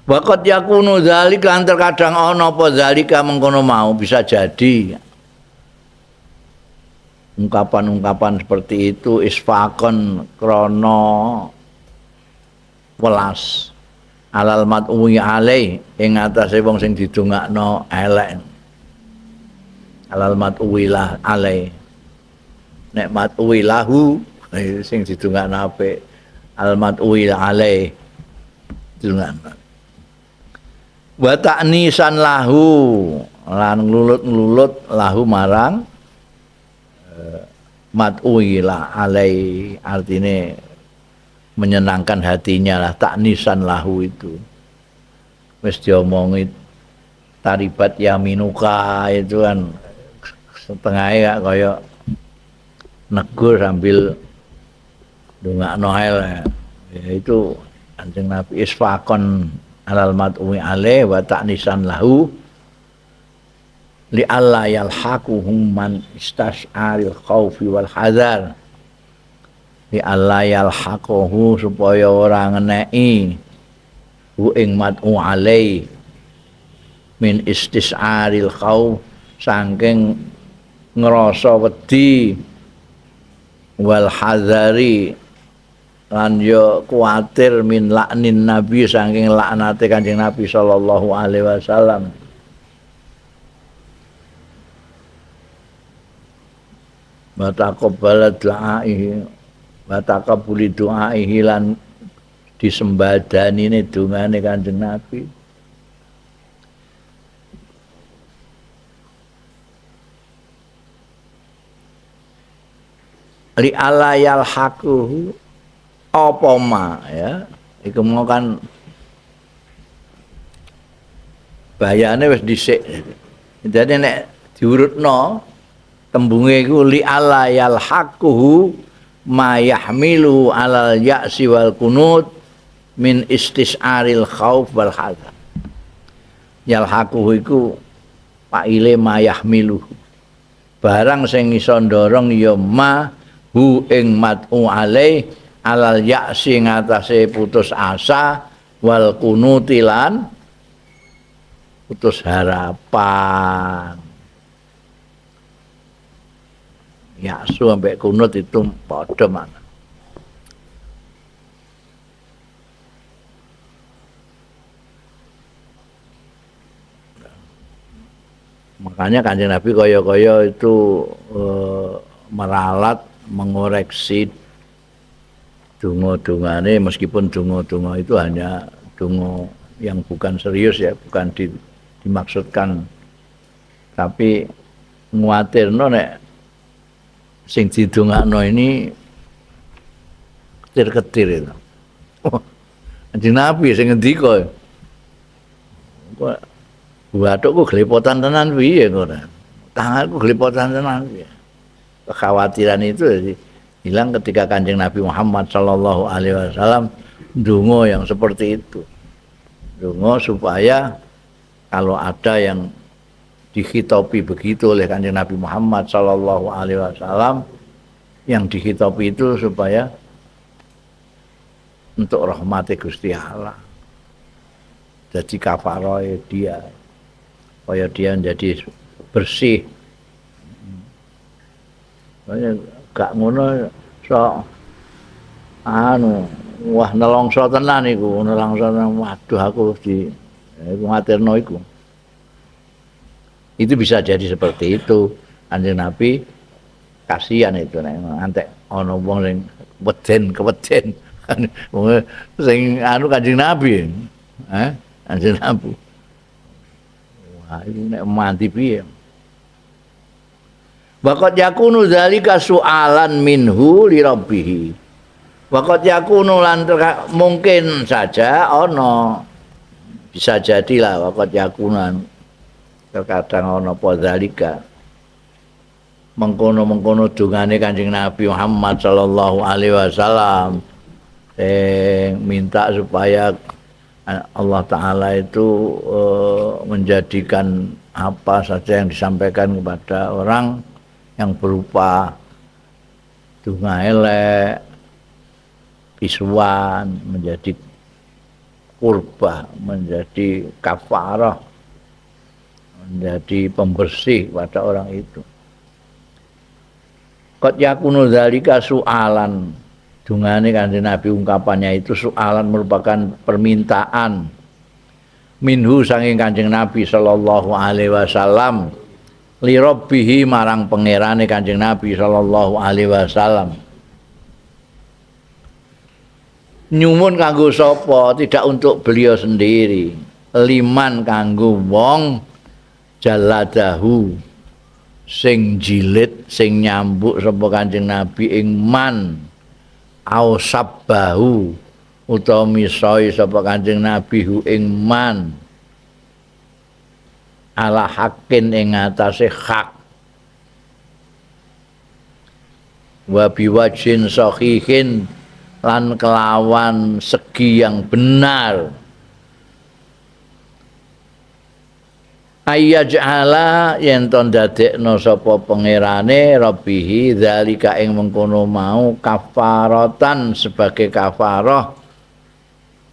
Waqat yakunu dzalika lan terkadang ana apa dzalika mengkono mau bisa jadi ungkapan-ungkapan seperti itu isfaqon krana welas alal mat'uwi alaih ing atase wong sing didongakno elek alal mat'uwi alaih nek mat'uwi lahu sing didongakno apik al mat'uwi alaih didongakno wa ta'nisan lahu lan nglulut-nglulut lahu marang mat'uwi la alai artine menyenangkan hatinya lah ta'nisan lahu itu wis diomongi taribat yaminuka itu kan setengahnya kaya negur sambil ndongakno ya itu Kanjeng Nabi isfaqon alal mat'uwi alaih wa ta'nisan lahu li alla yalhaquhum man istas'aril khaufi wal hadar li alla yalhaquhu supaya ora ngeneki hu ing mat'u alaih min istis'aril khauf saking ngrasa wedi wal hadari lan yo kuwatir min laknin nabi saking laknate Kanjeng Nabi sallallahu alaihi wasallam. Wa taqabbala du'aihi wa taqabbuli du'aihi lan disembadanine dungane Kanjeng Nabi. Li alayal hakuhu apa ma ya iku mau kan bahayane wis dhisik. Jadi nek diurutno tembunge iku li alayal hakuhu ma yahmilu alal ya'si wal kunut min istis'aril khauf wal hazan. Yalhaquhu iku paile ma yahmilu, barang sing iso ndorong ya ma hu ing mat'u alaih alal ya'si ngatasé putus asa wal kunuti lan putus harapan. Ya'su ambek kunut itu padha makna. Makanya Kanjeng Nabi kaya-kaya itu meralat, mengoreksi donga-dongane, meskipun donga-donga itu hanya donga yang bukan serius ya, bukan dimaksudkan, tapi nguatirno nek sing didongakno ini ketir-ketir itu. Oh, Kanjeng Nabi sing ngendika. Kok bathukku glepotan tenan piye ngono. Tanganku glepotan tenan piye. Kekhawatiran itu hilang ketika Kanjeng Nabi Muhammad sallallahu alaihi wasallam ndonga yang seperti itu. Ndonga supaya kalau ada yang dikhitopi begitu oleh Kanjeng Nabi Muhammad sallallahu alaihi wasallam, yang dikhitopi itu supaya untuk rahmati Gusti Allah. Jadi kafaroe dia, supaya dia menjadi bersih. Makanya gak ngono sok anu wah nelongso tenan iku, nelongso tenan, waduh aku di iku ngatirno iku. Itu bisa jadi seperti itu. Kanjeng Nabi kasihan itu nek antek ana wong sing weden keweden sing anu Kanjeng Nabi. Kanjeng Nabi. Wah, iku nek mati piye? Waqad yakunu dzalika su'alan minhu li rabbih. Waqad yakunu lan mungkin saja ana, bisa jadilah waqad yakunan terkadang ana apa dzalika mengkono-mengkono dungane Kanjeng Nabi Muhammad sallallahu alaihi wasallam minta supaya Allah Ta'ala itu menjadikan apa saja yang disampaikan kepada orang yang berupa dunga elek, pisuan, menjadi kurbah, menjadi kafarah, menjadi pembersih pada orang itu. Qad yakunu dzalika su'alan. Dungane Kanjeng Nabi ungkapannya itu su'alan merupakan permintaan minhu saking Kanjeng Nabi sallallahu alaihi wasallam li rabbihi marang pangerane Kanjeng Nabi sallallahu alaihi wasallam. Nyuwun kanggo sapa? Tidak untuk beliau sendiri. Liman kanggo wong jaladahu sing jilid sing nyambuk sapa Kanjeng Nabi ing man au sabbahu utawa misoi sapa Kanjeng Nabi hu ing man ala hakin ing atase hak wa biwajin sahihin lan kelawan segi yang benar. Ayyaj'ala yen to ndadekno sapa pangerane rabbihi zalika ing mengkono mau kafaratan sebagai kafarah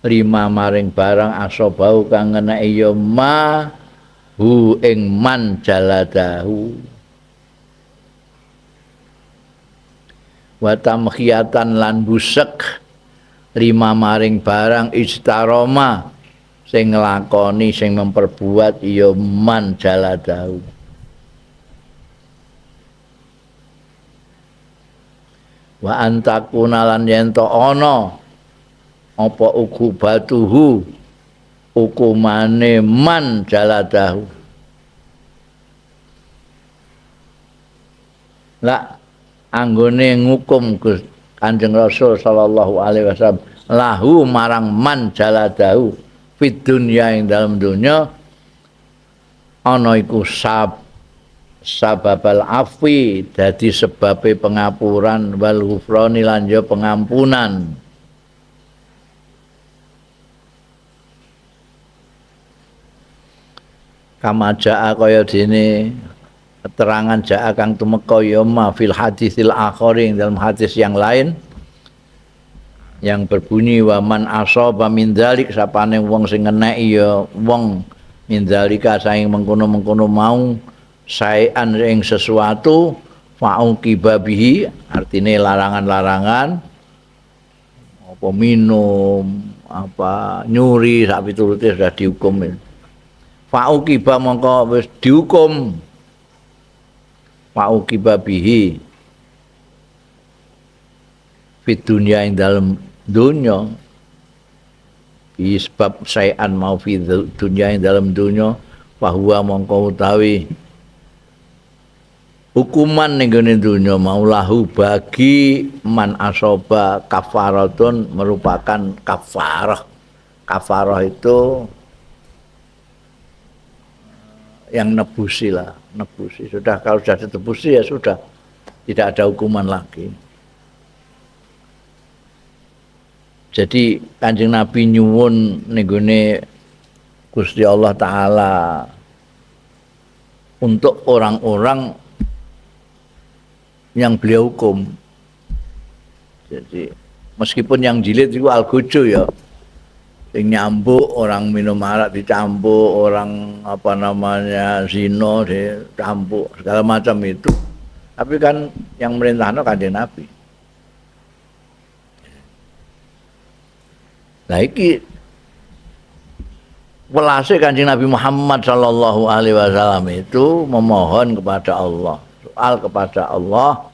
lima maring barang asobau kang ngeneki ya ma hu ing man jaladahu wa tamkhiyatan lan busek lima maring barang istaroma sing nglakoni sing memperbuat ya man jaladahu. Wa antakuna lan yen to ana apa ukubatuhu hukumane man jaladahu. Lah anggone ngukum Kanjeng Rasul sallallahu alaihi wasallam lahu marang man jaladahu fid dunya ing dalem dunya ana iku sababal afwi dadi sebabe pengapuran wal ghufrani lan ya pengampunan. Kama jaa kaya dene keterangan jaa kang tumeka ya ma fil hadisil akhari dalam hadis yang lain yang berbunyi wa man asaba min dzalik sapane wong sing ngeneki ya wong min dzalika saing mengkono-mengkono mau saean ing sesuatu fa'uqiba bihi artine larangan-larangan apa minum apa nyuri sak piturute sudah dihukum. Fa'uqiba mongko wis dihukum fa'uqiba bihi fid dunya ing dalem dunya bi sebab saean mau fi dunya ing dalem dunya fahuwa mongko utawi hukuman ning gone dunya maulahu bagi man asoba kafaratun merupakan kafarah. Kafarah itu yang nebusi lah, nebusi. Sudah kalau sudah ditebusi ya sudah, tidak ada hukuman lagi. Jadi Kanjeng Nabi nyuwun ning gone Gusti Allah Ta'ala untuk orang-orang yang beliau hukum. Jadi meskipun yang jilid itu algojo ya, yang nyambuk orang minum arak dicambuk, orang apa namanya zino dicambuk segala macam itu. Tapi kan yang merintahno Kanjeng Nabi. Nah iki welase Kanjeng Nabi Muhammad sallallahu alaihi wasallam itu memohon kepada Allah, soal kepada Allah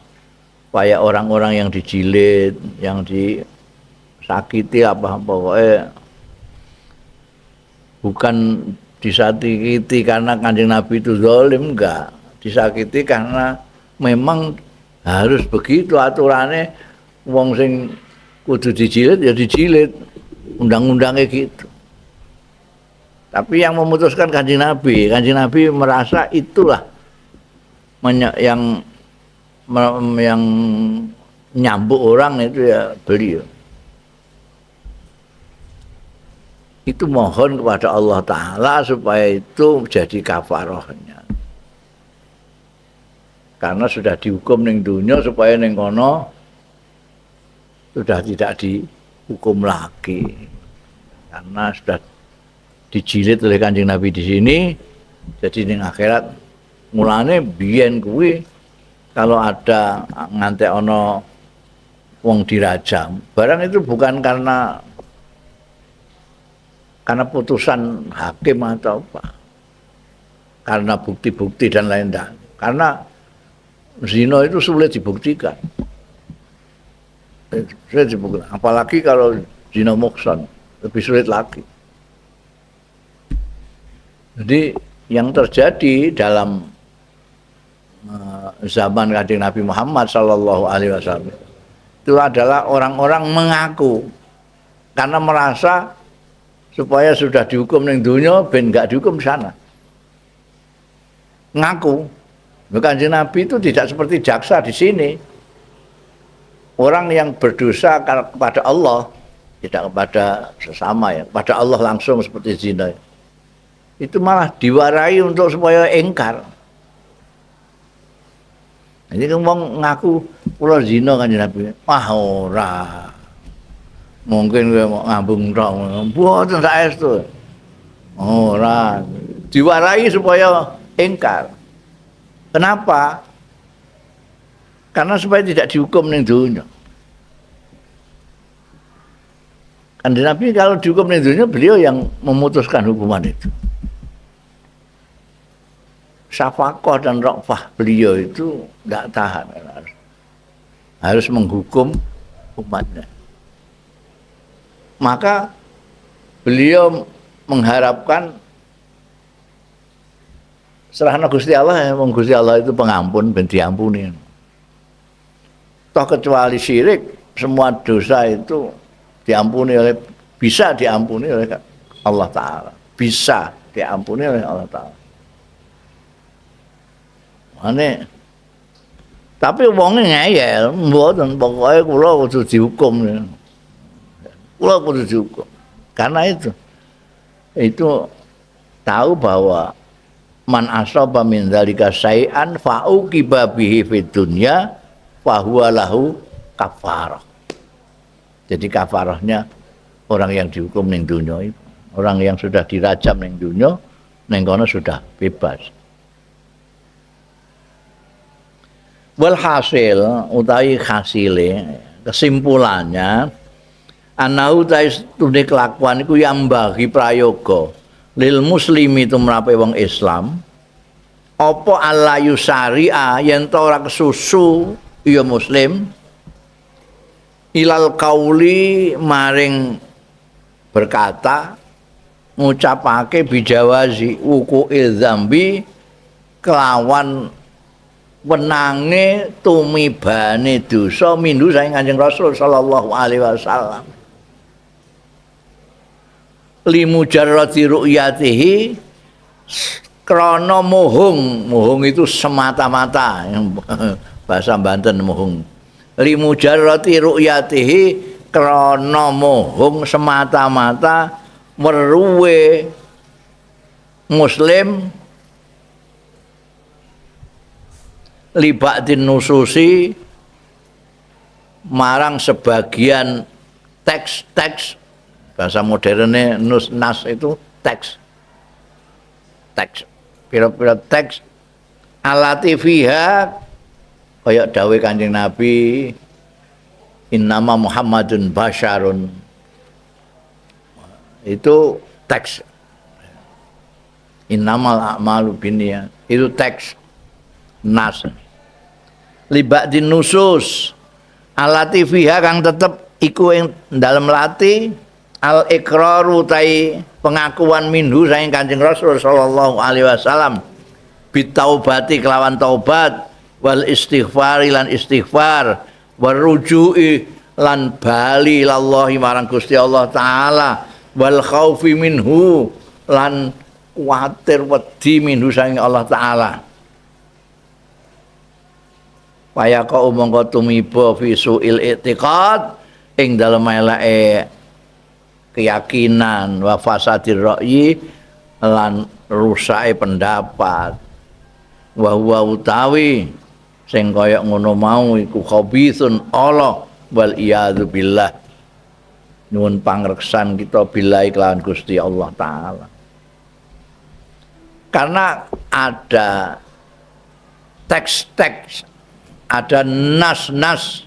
supaya orang-orang yang dijilid, yang disakiti apa pokoknya bukan disakiti karena Kanjeng Nabi itu zalim, enggak, disakiti karena memang harus begitu aturannya. Wong sing kudu dijilid ya dijilid, undang-undangnya gitu. Tapi yang memutuskan Kanjeng Nabi, Kanjeng Nabi merasa itulah yang nyambuk orang itu ya beliau. Itu mohon kepada Allah Ta'ala supaya itu jadi kafarahnya. Karena sudah dihukum ning dunia supaya ning kono sudah tidak dihukum lagi. Karena sudah dijilid oleh Kanjeng Nabi di sini, jadi ning akhirat mulane biyen kuwi kalau ada ngantek ana wong dirajam, barang itu bukan karena putusan hakim atau apa, karena bukti-bukti dan lain-lain. Karena zina itu sulit dibuktikan, sulit dibuktikan. Apalagi kalau zina mukson lebih sulit lagi. Jadi yang terjadi dalam zaman Kanjeng Nabi Muhammad Sallallahu Alaihi Wasallam itu adalah orang-orang mengaku karena merasa supaya sudah dihukum ning dunya ben enggak dihukum di sana. Ngaku. Kanjeng Nabi itu tidak seperti jaksa di sini. Orang yang berdosa kepada Allah, tidak kepada sesama ya, kepada Allah langsung seperti zina. Itu malah diwarai untuk supaya engkar. Ini kan wong ngaku kula zina Kanjeng Nabi. Wah ora. Mungkin kowe mau ngambung tok. Mboten saestu. Ora. Diwarai supaya engkar. Kenapa? Karena supaya tidak dihukum ning dunya. Kanjeng Nabi kalau dihukum ning dunya beliau yang memutuskan hukuman itu. Syafakoh dan rokfah beliau itu tidak tahan, harus menghukum umatnya. Maka beliau mengharapkan serahna Gusti Allah, ya, Gusti Allah itu pengampun, ben diampuni. Toh kecuali syirik, semua dosa itu diampuni oleh, bisa diampuni oleh Allah Ta'ala. Bisa diampuni oleh Allah Ta'ala. Mane tapi wonge ngeyel, mboten, pokoke kula kudu dihukum. Kula kudu dihukum. Karena itu tahu bahwa man asaba min dzalika syai'an fa'uqiba bihi fid dunya fahuwa lahu kafarah. Jadi kafarahnya orang yang dihukum ning dunya itu, orang yang sudah dirajam ning dunya, ning kono sudah bebas. Walhasil utawi hasile kesimpulannya anau ta tune kelakuan iku yang bagi prayoga lil muslimi tumrape wong Islam apa alla yusaria yen ta ora kesusu ya muslim ilal kauli maring berkata ngucapake bijawazi wuqu'il dzambi kelawan wenange tumibane dosa mindu saking Kanjeng Rasul sallallahu alaihi wasallam limujarrati ru'yatihi krana muhung. Muhung itu semata-mata, bahasa Banten muhung. Limujarrati ru'yatihi krana muhung semata-mata weruwe muslim libaktin nususi marang sebagian teks-teks, bahasa modernnya nus nas itu teks, teks, pira-pira teks alati fiha kaya dawuh Kanjeng Nabi innama Muhammadun basyarun, itu teks. Innamal a'malu binniyat itu teks nas. Libaktin nusus alati fiha kang tetep iku ing dalem lati al iqraru tai pengakuan minhu saking Kanjeng Rasul sallallahu alaihi wasallam bitaubati kelawan taubat wal istighfari lan istighfar waruju'i lan bali ilallahi marang Gusti Allah taala wal khaufi minhu lan kuwatir wedi minhu saking Allah taala. Wayaka mongko tumiba fi su'il i'tiqad ing dalem eleke keyakinan wa fasadir ra'yi lan rusake pendapat wa huwa utawi sing kaya ngono mau iku khabithun Allah wal iyadzu billah. Nyuwun pangreksan kita billahi kelawan Gusti Allah taala. Karena ada teks-teks, ada nas-nas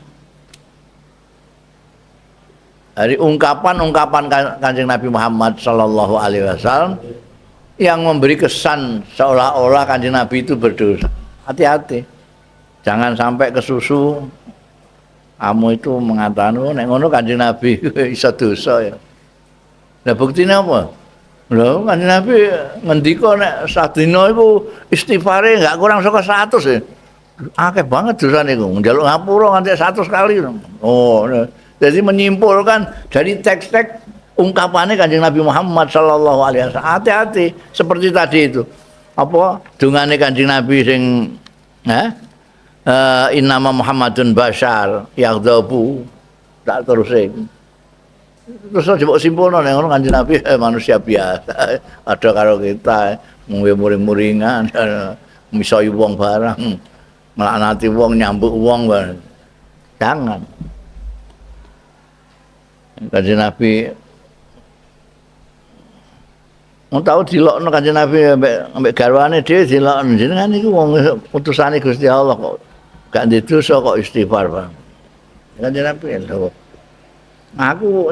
dari ungkapan-ungkapan Kanjeng Nabi Muhammad sallallahu alaihi wasallam yang memberi kesan seolah-olah Kanjeng Nabi itu berdosa. Hati-hati. Jangan sampai kesusu kamu itu mengatakan, oh, nek ngono Kanjeng Nabi iso dosa ya. Lah buktine apa? Lho Kanjeng Nabi ngendika nek sadina iku istighfare enggak kurang saka 100 ya. Akeh banget dosane iku, njaluk ngapura nganti 100 kali. Oh, jadi menyimpulkan dari teks-teks ungkapannya Kanjeng Nabi Muhammad sallallahu alaihi wasallam. Hati-hati seperti tadi itu. Apa dungane Kanjeng Nabi sing innama Muhammadun basyar yaghdabu tak terus. Terus aja mbok simpulno nek ngono Kanjeng Nabi manusia biasa. Ada karo kita ngombe muring-muringan, misoi wong barang, nglaknati wong, nyambuk wong barang. Jangan. Kanjeng Nabi wong tau dilokno Kanjeng Nabi ambek garwane dhewe dilokno jenengan niku wong utusane Gusti Allah kok gak ndek dosa kok istighfar, Bang. Kanjeng Nabi lho. Aku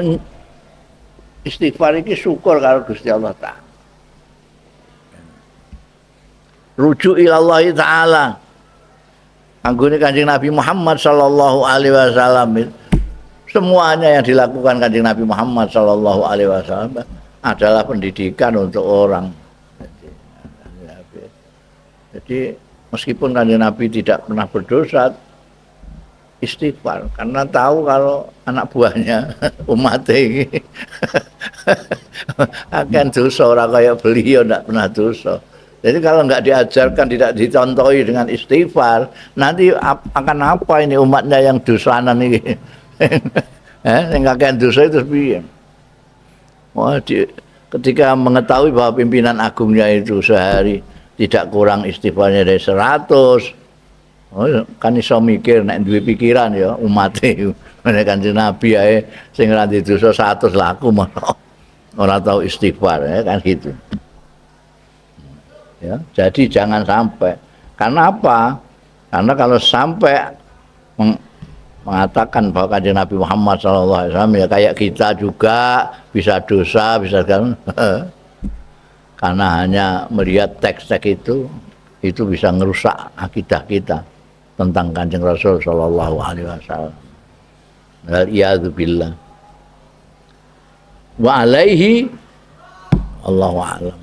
istighfar iki syukur karo Gusti Allah Ta'ala. Rujuk ilallahi ta'ala. Anggone Kanjeng Nabi Muhammad sallallahu alaihi wasallam, semuanya yang dilakukan Kanjeng Nabi Muhammad sallallahu alaihi wasallam adalah pendidikan untuk orang. Jadi meskipun Kanjeng Nabi tidak pernah berdosa, istighfar karena tahu kalau anak buahnya, umat ini akan dosa, orang kayak beliau tidak pernah dosa. Jadi kalau nggak diajarkan, tidak dicontohi dengan istighfar, nanti akan apa ini umatnya yang dosanan ini? Yang kakean dosa itu piye? Wah, ketika mengetahui bahwa pimpinan agungnya itu sehari tidak kurang istighfarnya dari 100. Oh, kan iso mikir nek duwe pikiran ya umate. Nek Kanjeng Nabi ae sing ora dosa 100, laku malah ora tau istighfar, ya kan gitu. Ya, jadi jangan sampai. Karena apa? Karena kalau sampai mengatakan bahwa Kanjeng Nabi Muhammad SAW ya kayak kita juga bisa dosa, bisa kan, karena hanya melihat teks-teks itu bisa ngerusak akidah kita tentang Kanjeng Rasul Shallallahu Alaihi Wasallam. Wal billah. Wa alaihi, Allahu a'lam.